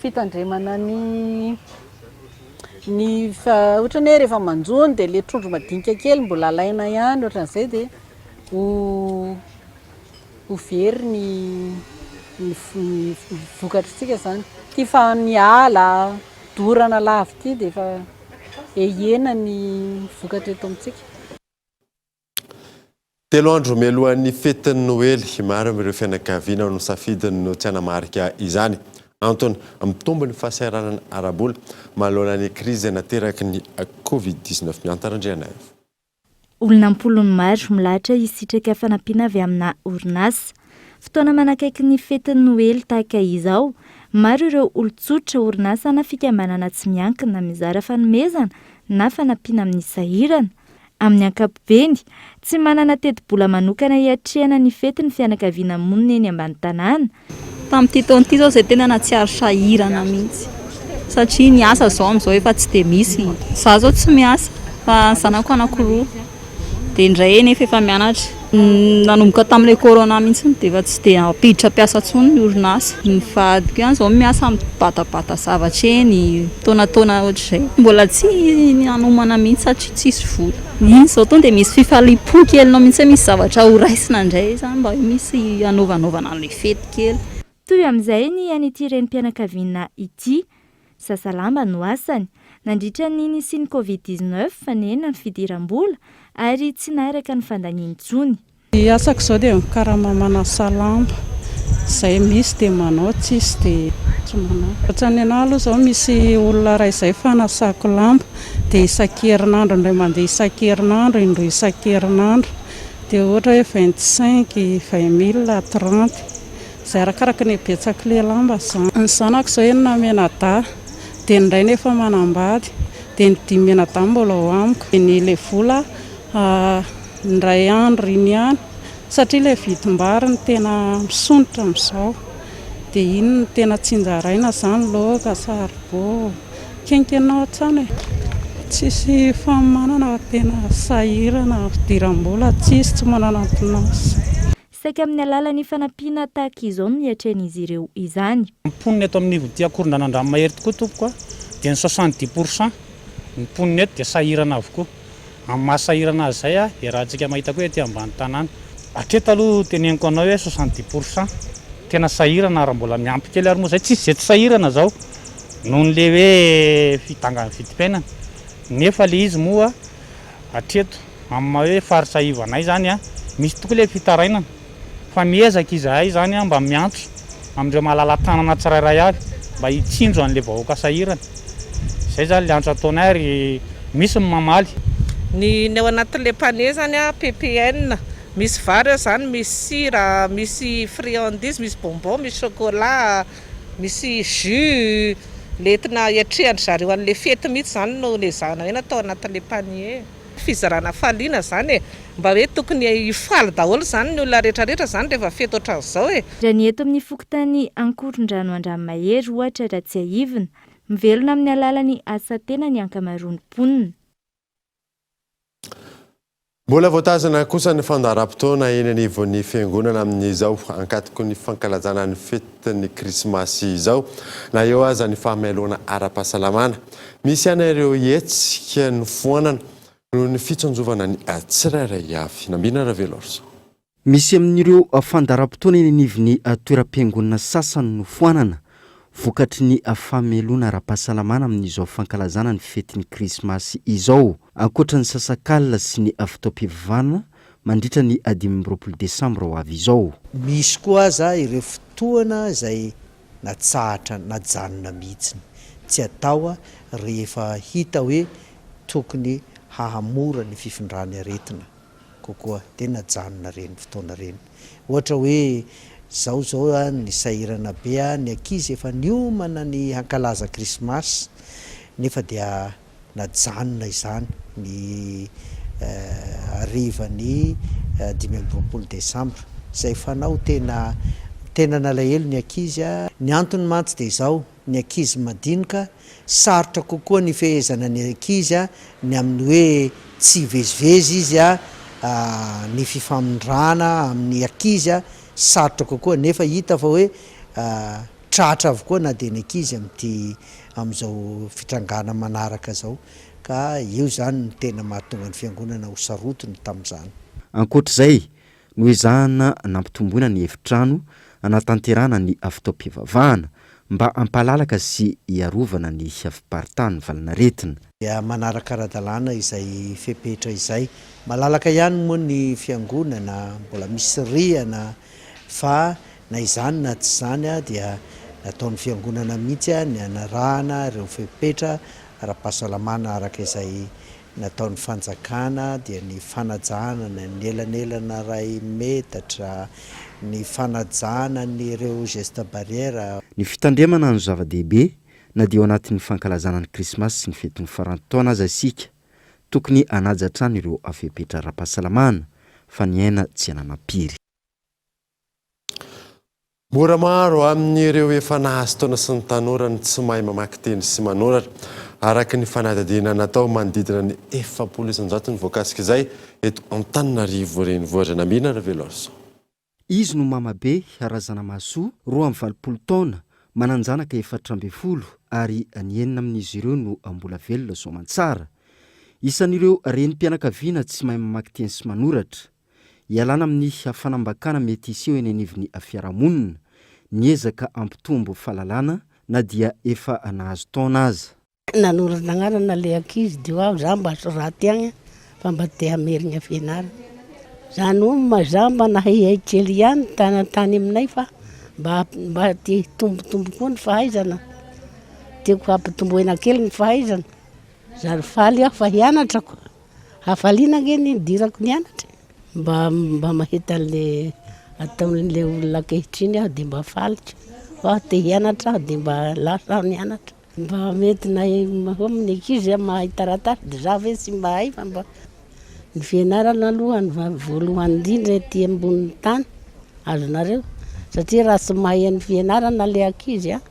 [SPEAKER 6] fitandremana ny ny ohatrany hoe rehefa manjono dia le trondro madinika kely mbola alaina ihany ohatran'izay dia ho ho very ny ny vokatritsika zany. Ity fa ny ala dorana lava ity dia efa hehena ny vokatra eto amintsika.
[SPEAKER 4] Telo andro mialohan'ny fetin'ny Noely, maro amin'ireo fianakaviana no safidiny no tsy hanamarika izany. Antony, mitombo ny fahasahiranana ara-bola manoloana ny krizy nateraky ny Covid 19. Miantara Andrianaivo.
[SPEAKER 12] Olona am-polony maro milahatra hisitraka fanampiana avy amina orinasa. Fotoana manakaiky ny fetin'ny Noely tahaka izao, maro ireo olon-tsotra, orinasa na fikambanana tsy miankina mizara fanomezana na fanampiana amin'ny sahirana. Amin'ny ankapobeny, tsy manana tetibola manokana hiatrehana ny fety ny fianakaviana monina eny ambany tanàna.
[SPEAKER 7] Tamin'ity taona ity izao izay tena nahatsiaro sahirana mihitsy satria ny asa izao amin'izao efa tsy dia misy. Izaho izao tsy miasa fa ny zanako anankiroa dia ny iray anefa efa mianatra. Nanomboka tamin'ilay corona mihitsy dia efa tsy dia nampiditra mpiasa intsony ny orinasa. Ny vadiko ihany izao miasa mibatabata zavatra eny, taonataona ohatr'izay. Mbola tsy nanomana mihitsy satria tsisy vola. Iny izao tonga dia misy fifaliam-po kelinao mihitsy hoe misy zavatra ho raisina indray izany, mba hoe misy hanaovanaovana an'ilay fety kely.
[SPEAKER 12] Toy amin'izay ny an'ity renim-pianakaviana ity. Sasa lamba no asany. Nandritra ny nisian'ny Covid 19, nihena ny fidiram-bola ary tsy naharaka ny fandaniany intsony.
[SPEAKER 22] Ny asako izao dia mikarama manasa lamba, izay misy dia manao, tsisy dia tsy manao. Ohatran'ny anah aloha izao misy olona iray izay fanasako lamba dia isan-kerinandro indray mandeha isan-kerinandro, indroa isan-kerinandro dia ohatra hoe 25, 20 mille, 30. Izay arakaraka ny habetsak'ilay lamba izany. Ny zanako izao enina mianadahy, dia ny iray nefa manambady, dia ny dimy mianadahy mbola ao amiko. Dia ny ilay vola indray andro iny ihany satria ilay vidim-bary no tena misondrotra amin'izao. Dia iny no tena tsinjaraina izany, laoka, saribao, kenkenina ao an-trano e. Tsisy fanomanana fa tena sahirana, fidiram-bola tsisy, tsy manana anton'asa.
[SPEAKER 12] Saika amin'ny alalan'ny fanampiana tahaka izao no niatrehan'izy ireo izany.
[SPEAKER 8] Ny mponina eto amin'ivon'ity Ankorondrano Andranomahery tokoa tompoko a, dia ny 70 pour cent ny mponina eto dia sahirana avokoa. Amin'ny maha sahirana azy izay a, iarahantsika mahita koa ety ambany tanàna. Hatreto aloha teneniko anao hoe 70 pour cent tena sahirana ary mbola miampy kely ary moa izay, tsisy izay tsy sahirana izao noho ny le hoe fidangan'ny vidim-piainana. Nefa le izy moa hatreto. Amin'ny maha hoe faritra iva anay izany, misy tokoa ilay fitarainana fa miezaka izahay izany mba miantso amin'ireo malala-tanana tsirairay avy mba hitsinjo an'ilay vahoaka sahirana. Izay izany ilay antso ataonay ary misy ny mamaly.
[SPEAKER 9] Ny ny ao anatin'ilay panier izany ppn, misy vary ao izany, misy sira, misy friandise, misy bonbon, misy chocolat, misy jus, le entina hiatrehan-dry zareo an'ilay fety mihitsy izany no nezahana hoe natao anatin'ilay panier. Fizarana hafaliana izany e! Mba hoe tokony hifaly daholo izany ny olona rehetra rehetra izany rehefa fety ohatran'izao e.
[SPEAKER 12] Raha ny eto amin'ny fokontany Ankorondrano Andranomahery ohatra raha tsiahivina, mivelona amin'ny alalan'ny asa tena ny ankamaroan'ny mponina.
[SPEAKER 4] Mbola voatazona kosa ny fandaharam-potoana eny anivon'ny fiangonana amin'izao ankatoky ny fankalazana ny fetin'ny krismasy izao, na eo aza ny fahamailoana ara-pahasalamana. Misy ihany ireo hetsika nofoanana noho ny fitsinjovana ny tsirairay avy. Nambina Raveloarison.
[SPEAKER 11] Misy amin'ireo fandaharam-potoana eny anivon'ny toeram-piangonana sasany no foanana, vokatry ny fahamelohana ara-pahasalamana amin'izao fankalazana ny fetin'ny Krismasy izao, ankoatra ny sasak'alina sy ny fotoam-pivavahana mandritra ny 25 desambra ho avy izao.
[SPEAKER 13] Misy koa aza ireo fotoana izay natsahatra najanona mihitsy tsy atao rehefa hita hoe tokony hahamora ny fifindran'ny aretina. kokoa dia najanona ireny fotoana ireny. Ohatra hoe zao zao an, ny sahirana be an, ny ankizy efa niomana ny hankalaza krismasy nefa dia najanona izany ny harivan'ny 25 desambra, izay fanao tena tena nalahelo ny ankizy an. Ny antony mantsy dia izao, ny ankizy madinika, sarotra kokoa ny fehezana ny ankizy ny amin'ny hoe tsy hivezivezy izy, ny fifamindrana amin'ny ankizy sarotra kokoa nefa hita fa hoe tratra avokoa na dia ny ankizy amin'ity amin'izao fitrangana manaraka izao ka io izany no tena mahatonga ny fiangonana ho sarotiny tamin'izany.
[SPEAKER 11] Ankoatr'izay, Noezahana nampitomboina ny efitrano hanatanterahana ny fotoam-pivavahana mba hampalalaka sy hiarovana ny fiparitahan'ny valanaretina.
[SPEAKER 13] Dia manaraka ara-dalàna izay fepetra izay. Malalaka ihany moa ny fiangonana, mbola misy rihana fa na izany na tsy izany dia nataon'ny fiangonana mihitsy ny hanarahana ireo fepetra ara-pahasalamana araka izay nataon'ny fanjakana dia ny fanajana ny elanelana iray metatra, ny fanajana an'ireo gestes barrières.
[SPEAKER 11] Ny fitandremana no zava-dehibe na dia ao anatin'ny fankalazana ny krismasy sy ny fetin'ny faran'ny taona aza isika. Tokony hanaja hatrany ireo fepetra ara-pahasalamana fa ny aina tsy ananam-piry.
[SPEAKER 4] Mora maro amin'ireo efa nahazo taona sy ny tanora no tsy mahay mamaky teny sy manoratra. Araka ny fanadihadiana natao, manodidina ny 40% no voakasik'izay eto Antananarivo Renivohitra. Nambina Raveloarison.
[SPEAKER 11] Izy no Mamabe Razanamahasoa, 82 taona, manan-janaka 14 ary ny enina amin'izy ireo no mbola velona soamantsara. Isan'ireo renim-pianakaviana tsy mahay mamaky teny sy manoratra. Ialana amin'ny fanambakana mety hiseho eny anivon'ny fiarahamonina, ny ezaka hampitombo fahalalana na dia efa nahazo taona aza.
[SPEAKER 14] Nanoratra agnarana le ankizy de ho avy za mba soraty agny fa mba te hamerigna fianarana. Zany hoe ma za mba nahaihay kely ihany tany tany aminay fa mba mba te hitombotombo koa ny fahaizana, tiako hampitomboina kely ny fahaizana, zary faly aho fa hianatra ko. Hafaliana ange ny nidirako nianatra e. Mba mba mahita an'le ataon'le olona ankehitriny aho dia mba faly ka. Fa te hianatra aho dia mba lasa aho nianatra. Mba mety na ny ankizy mahay taratasy dia za ve tsy mahay fa mba ny fianarana aloha no voalohany indrindra ety ambonin'ny tany, azonareo? Satria raha tsy mahay an'ny fianarana le ankizy an,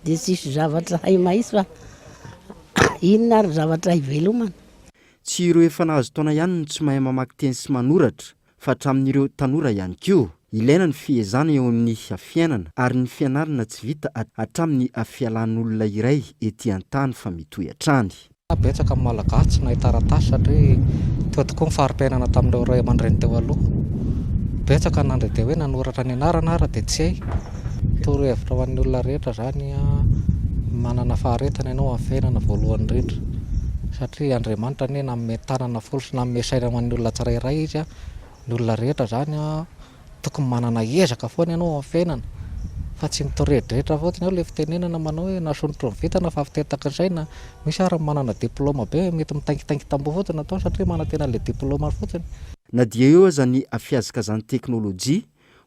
[SPEAKER 14] dia tsisy zavatra hay mahitsy fa inona ary zavatra hivelomana?
[SPEAKER 11] Tsy ireo efa nahazo taona ihany no tsy mahay mamaky teny sy manoratra fa hatramin'ireo tanora ihany koa. Ilaina ny fiezahana eo amin'ny fiainana ary ny fianarana tsy vita hatramin'ny fialan'olona iray ety an-tany fa mitohy hatrany.
[SPEAKER 15] Betsaka ny Malagasy tsy nahay taratasy satria teo tokoa ny fari-piainana tamin'ireo ray aman-dreny teo aloha. Betsaka na dia hoe nanoratra ny anarana ara dia tsy hay. Torohevitra ho an'ny olona rehetra izany, manana faharetana ianao amin'ny fiainana voalohany indrindra. Satria Andriamanitra anie nanome tanana folo sy nanome saina ho an'ny olona tsirairay Izy an, ny olona rehetra izany an, tokony manana ezaka foana ianao amin'ny fiainana fa tsy mitorehidrehitra fotsiny, ao ilay fitenenana manao hoe nasondrotry ny vintana fa fitetaky ny saina, misy ary ny manana diplaoma be mety mitaingitaingi-tamboho fotsiny ataony satria manantena an'ilay diplaoma fotsiny.
[SPEAKER 11] Na dia eo aza ny fihazakazan'ny teknolojia,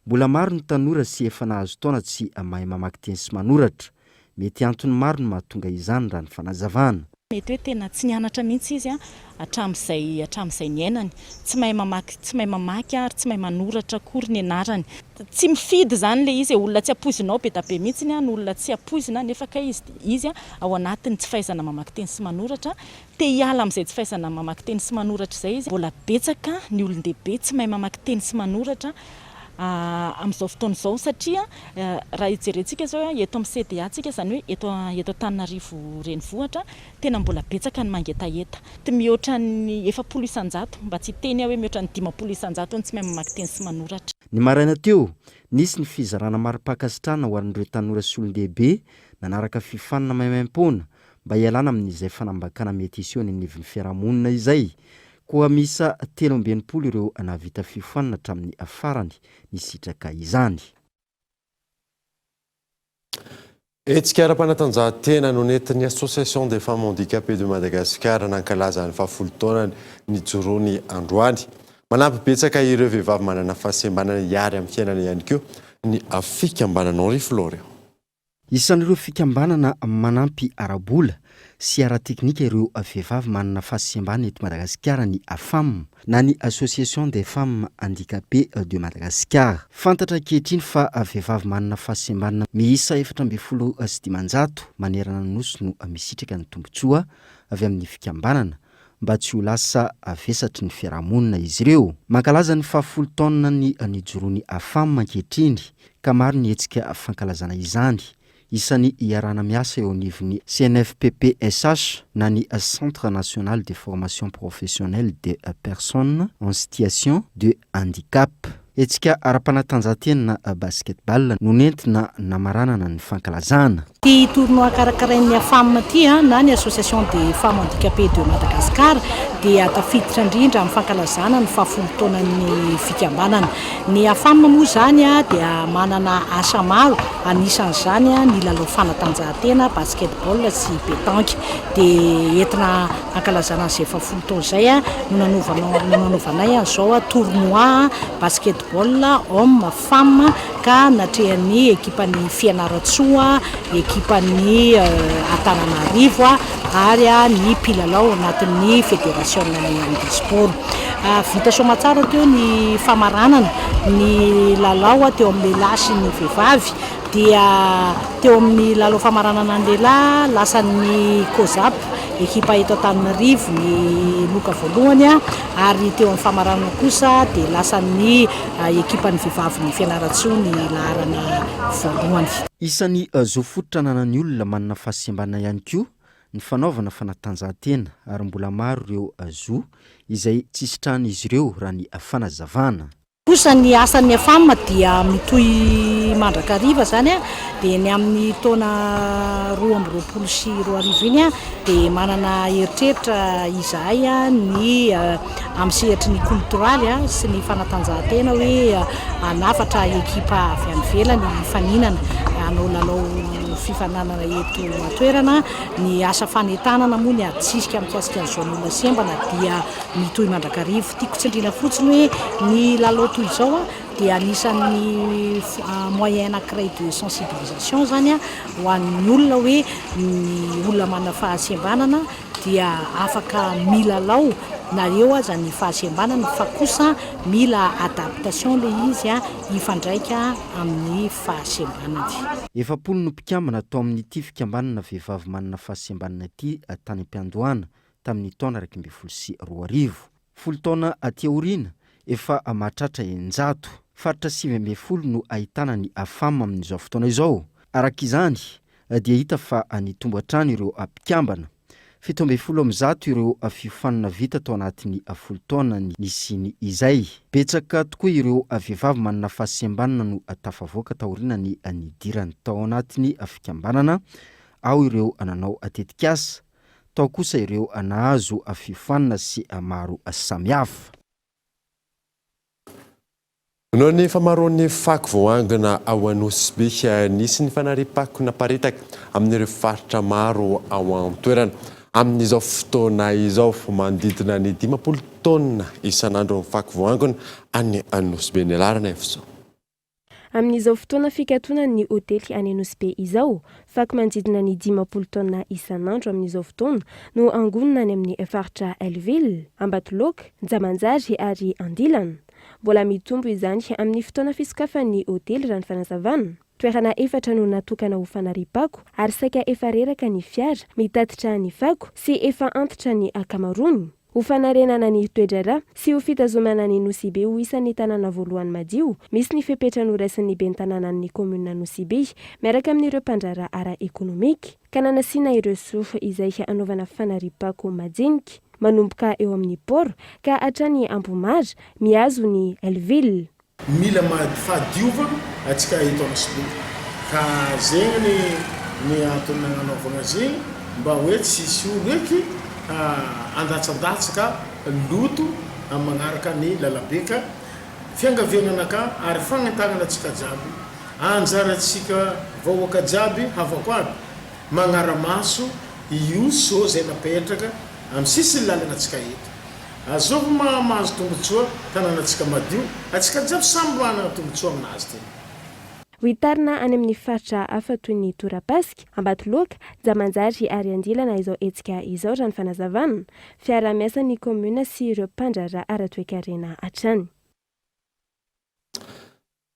[SPEAKER 11] mbola maro ny tanora sy efa nahazo taona tsy mahay mamaky teny sy manoratra. Mety antony maro no mahatonga izany raha ny fanazavana.
[SPEAKER 16] Mety hoe tena tsy nianatra mihitsy izy hatramin'izay hatramin'izay niainany. Tsy mahay mamaky tsy mahay mamaky ary tsy mahay manoratra akory ny anarany. Tsy mifidy izany ilay izy e, olona tsy ampoizinao be da be mihitsy ny olona tsy ampoizina nefa kay izy izy ao anatin'ny tsy fahaizana mamaky teny sy manoratra. Te hiala amin'izay tsy fahaizana mamaky teny sy manoratra izay izy. Mbola betsaka ny olon-dehibe tsy mahay mamaky teny sy manoratra amin'izao fotoana izao satria raha hijerentsika izao eto amin'ny CDA tsika izany hoe eto eto Antananarivo renivohitra tena mbola betsaka ny mangetaheta. Mihoatra ny 40% mba tsy hiteny aho hoe mihoatra ny 50% ny tsy mahay mamaky teny sy manoratra.
[SPEAKER 11] Ny maraina teo, nisy ny fizarana mari-pankasitrahana ho an'ireo tanora sy olon-dehibe nanaraka fiofanana maimaimpoana mba hialana amin'izay fanambakana mety hiseho eny anivon'ny fiarahamonina izay. Koa miisa 63 ireo nahavita fiofanana hatramin'ny farany nisitraka izany.
[SPEAKER 4] Hetsika ara-panatanjahantena no nentin'ny Association des femmes handicapées de Madagascar nankalaza ny fahafolo taonany nijoroany androany. Manampy betsaka ireo vehivavy manana fahasembanana hiary amin'ny fiainana ihany koa ny fikambanana Henri Florian.
[SPEAKER 11] Isan'ireo fikambanana manampy ara-bola sy ara-teknika ireo vehivavy manana fahasembana eto Madagasikara ny AFHAM na ny Association des Femmes Handicapées de Madagascar. Fantatra ankehitriny fa vehivavy manana fahasembanana miisa 514 manerana ny Nosy no misitraka ny tombontsoa avy amin'ny fikambanana mba tsy ho lasa vesatry ny fiarahamonina izy ireo. Mankalaza ny fahafolo taonany nijoroan'ny AFAM ankehitriny ka maro ny hetsika fankalazana izany. Isan'ny iarahana miasa eo anivon'ny CNFPPSH na ny Centre National de Formation Professionnelle des Personnes en Situation de Handicap. Hetsika ara-panatanjahantena basket-ball no nentina namaranana ny fankalazana.
[SPEAKER 6] Ity tournoi karakarain'ny AFAM ity na ny Association des Femmes Handicapées de Madagascar dia tafiditra indrindra amin'ny fankalazana ny fahafolo taonan'ny fikambanana. Ny AFAM moa izany dia manana asa maro, anisan'izany ny lalao fanatanjahantena, basket-ball sy pétanque. Dia entina hankalazana an'izay fahafolo taona izay no nanaovanay an'izao tournoi basket-ball homme, femme ka natrehan'ny ekipan'i Fianarantsoa, ekipan'i Antananarivo ary ny mpilalao anatin'ny federasionan'ny handisport. Vita soamatsara teo ny famaranana ny lalao teo amin'ny lehilahy sy ny vehivavy dia teo amin'ny lalao famaranana ny lehilahy lasan'ny Cosap, ekipa eto Antananarivo ny loka voalohany ary teo amin'ny famaranana kosa dia lasan'ny ekipan'ny vehivavin'i Fianarantsoa ny laharana voalohany.
[SPEAKER 11] Isan'ny zo fototra ananan'ny olona manana fahasembanana ihany koa ny fanaovana fanatanjahantena ary mbola maro ireo zo izay tsy sitrahan'izy ireo raha ny fanazavana.
[SPEAKER 6] Kosa ny asan'ny AFAM dia mitohy mandrakariva izany dia ny amin'ny taona 2022 iny dia manana eritreritra izahay ny amin'ny sehatry ny koltoraly sy ny fanatanjahantena hoe hanafatra ekipa avy any ivelany hifaninana hanao lalao fifaninanana eto an-toerana. Ny asa fanentanana moa ny adisisika mikasika ny zon'olona sembana dia mitohy mandrakariva. Tiako tsindriana fotsiny hoe ny lalao toy izao dia anisan'ny moyen anankiray de sensibilisation izany ho an'ny olona hoe ny olona manana fahasembanana dia afaka milalao na eo aza ny fahasembanana fa kosa mila adaptation ilay izy hifandraika amin'ny fahasembanany.
[SPEAKER 11] 40 no mpikambana tao amin'ity fikambanana vehivavy manana fahasembanana ity tany am-piandohana tamin'ny taona 2011. Folo taona aty aoriana, efa mahatratra 600. Faritra 19 no ahitana ny AFAM amin'izao fotoana izao. Araka izany, dia hita fa nitombo hatrany ireo mpikambana. 117 ireo fiofanana vita tao anatin'ny folo taona nisiany izay. Betsaka tokoa ireo vehivavy manana fahasembanana no tafavoaka taorian'ny nidirany tao anatin'ny fikambanana, ao ireo nanao tetikasa, Tao kosa ireo nahazo fiofanana sy maro samihafa.
[SPEAKER 4] Noho ny famaroan'ny fako voaangona ao Anosibe, nisy ny fanariam-pako naparitaka amin'ireo faritra maro ao an-toerana. Amin'izao fotoana izao, manodidina ny 50 taonina isan'andro ny fako voaangona any Anosibe. Nialarana Efisoa.
[SPEAKER 17] Amin'izao fotoana fikatonan'ny hotely any Anosibe izao, fako manodidina ny 50 taonina isan'andro amin'izao fotoana no angonina any amin'ny faritra Hell-Ville, Ambatoloaka, Njamanjary ary Andilana. Mbola mitombo izany amin'ny fotoana fisokafan'ny hotely raha ny fanazavana. Toerana efatra no natokana ho fanariam-pako ary saika efa reraka ny fiara mitatitra ny fako sy efa antitra ny ankamaroany. Ho fanarenana ny toe-draharaha sy ho fitazomana an'i Nosy-Be ho isan'ny tanàna voalohany madio, misy ny fepetra noraisin'ny ben'ny tanànan'ny kaominina Nosy-Be miaraka amin'ireo mpandraharaha ara-ekonomika, ka nanasiana ireo soa izay hanaovana fanariam-pako majinika, manomboka eo amin'ny port ka hatrany Ambohimara, mihazo ny Hell-Ville.
[SPEAKER 18] Mila fahadiovana atsika eto Anosibe ka zegny ny antony nagnanaovagna zegny mba hoe tsy hisy olo eky handatsandatsaka loto am magnaraka ny lalabe ka fiangaviagna anaka ary fagnentagnana atsika jiaby anjaratsika vahoaka jiaby havako aby magnaramaso io seau zay napetraka am sisiny lalagna atsika eto. Azovy maha mahazo tombotsoa tanànantsika madio, atsika jiaby samy manana tombotsoa aminazy ty.
[SPEAKER 17] Hohitarina any amin'ny faritra hafa toy ny Torapasika, Ambatoloaka, Jamanjary ary Andilana izao hetsika izao raha ny fanazavana. Fiaraha-miasan'ny kaominina sy ireo mpandraharaha ara-toekarena hatrany.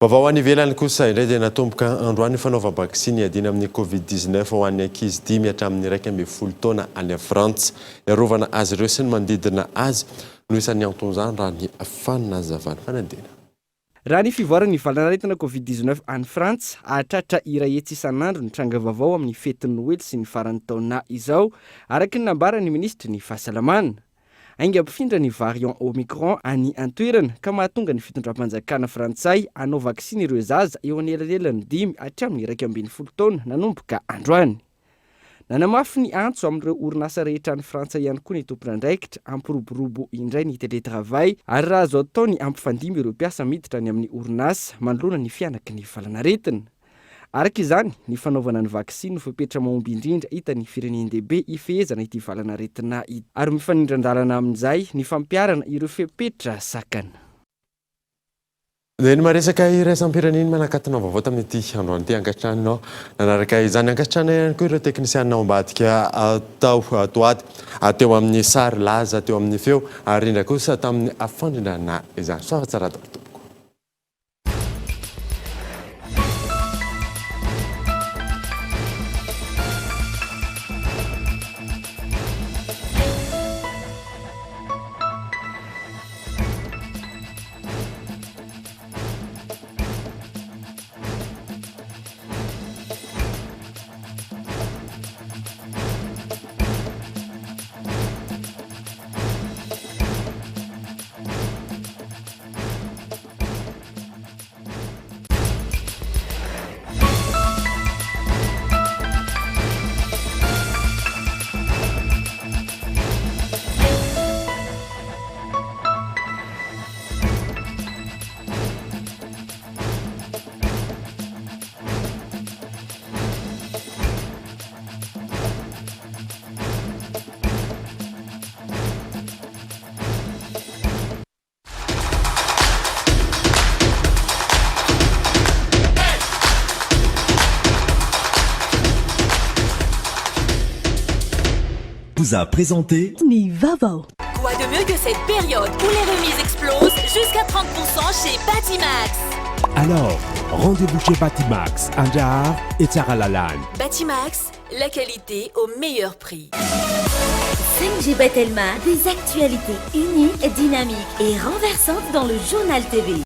[SPEAKER 4] Vaovao any ivelany kosa indray dia natomboka androany ny fanaovam-baksiny hiadiana amin'ny Covid 19 ho an'ny ankizy dimy hatramin'ny 11 taona any Frantsa. Hiarovana azy ireo sy ny manodidina azy no isan'ny anton'izany raha ny fanazavana. Fanadihana.
[SPEAKER 3] Raha ny fivoaran'ny valanaretina Covid 19 any Frantsa, hahatratra iray hetsy isan'andro ny tranga vaovao amin'ny fetin'ny Noely sy ny faran'ny taona izao, araka ny nambaran'ny minisitry ny Fahasalamana. Haingam-pifindra ny variant Omicron any an-toerana ka mahatonga ny fitondram-panjakana frantsay hanao vaksiny ireo zaza eo anelanelan'ny dimy hatramin'ny 11 taona nanomboka androany. Nanamafy ny antso amin'ireo orinasa rehetra any Frantsa ihany koa ny tompon'andraikitra hampiroborobo indray ny télétravail ary raha azo atao ny hampifandimby ireo mpiasa miditra any amin'ny orinasa manoloana ny fihanaky ny valanaretina. Araka izany, ny fanaovana ny vaksiny no fepetra mahomby indrindra hitan'ny firenen-dehibe hifehezana ity valanaretina ity. Ary mifanindran-dalana amin'izay ny fampiharana ireo fepetra sakana.
[SPEAKER 4] Dia ny maresaka iraisam-pirenena manakatona vaovao tamin'ity androany ity ankasitrahanao nanaraka izany. Ankasitrahana ihany koa ireo teknisianina ao ambadika tao toady teo amin'ny sary laza teo amin'ny feo ary indrindra kosa tamin'ny fandrindrana izany. Soava tsara daholo tompoko.
[SPEAKER 19] Vous a présenté
[SPEAKER 1] Ny vaovao. Quoi de mieux que cette période où les remises explosent jusqu'à 30% chez Batimax.
[SPEAKER 19] Alors, rendez-vous chez Batimax, Andraharo et Tsaralalàna.
[SPEAKER 1] Batimax, la qualité au meilleur prix. 5G Batelma, des actualités uniques, dynamiques et renversantes dans le journal TV.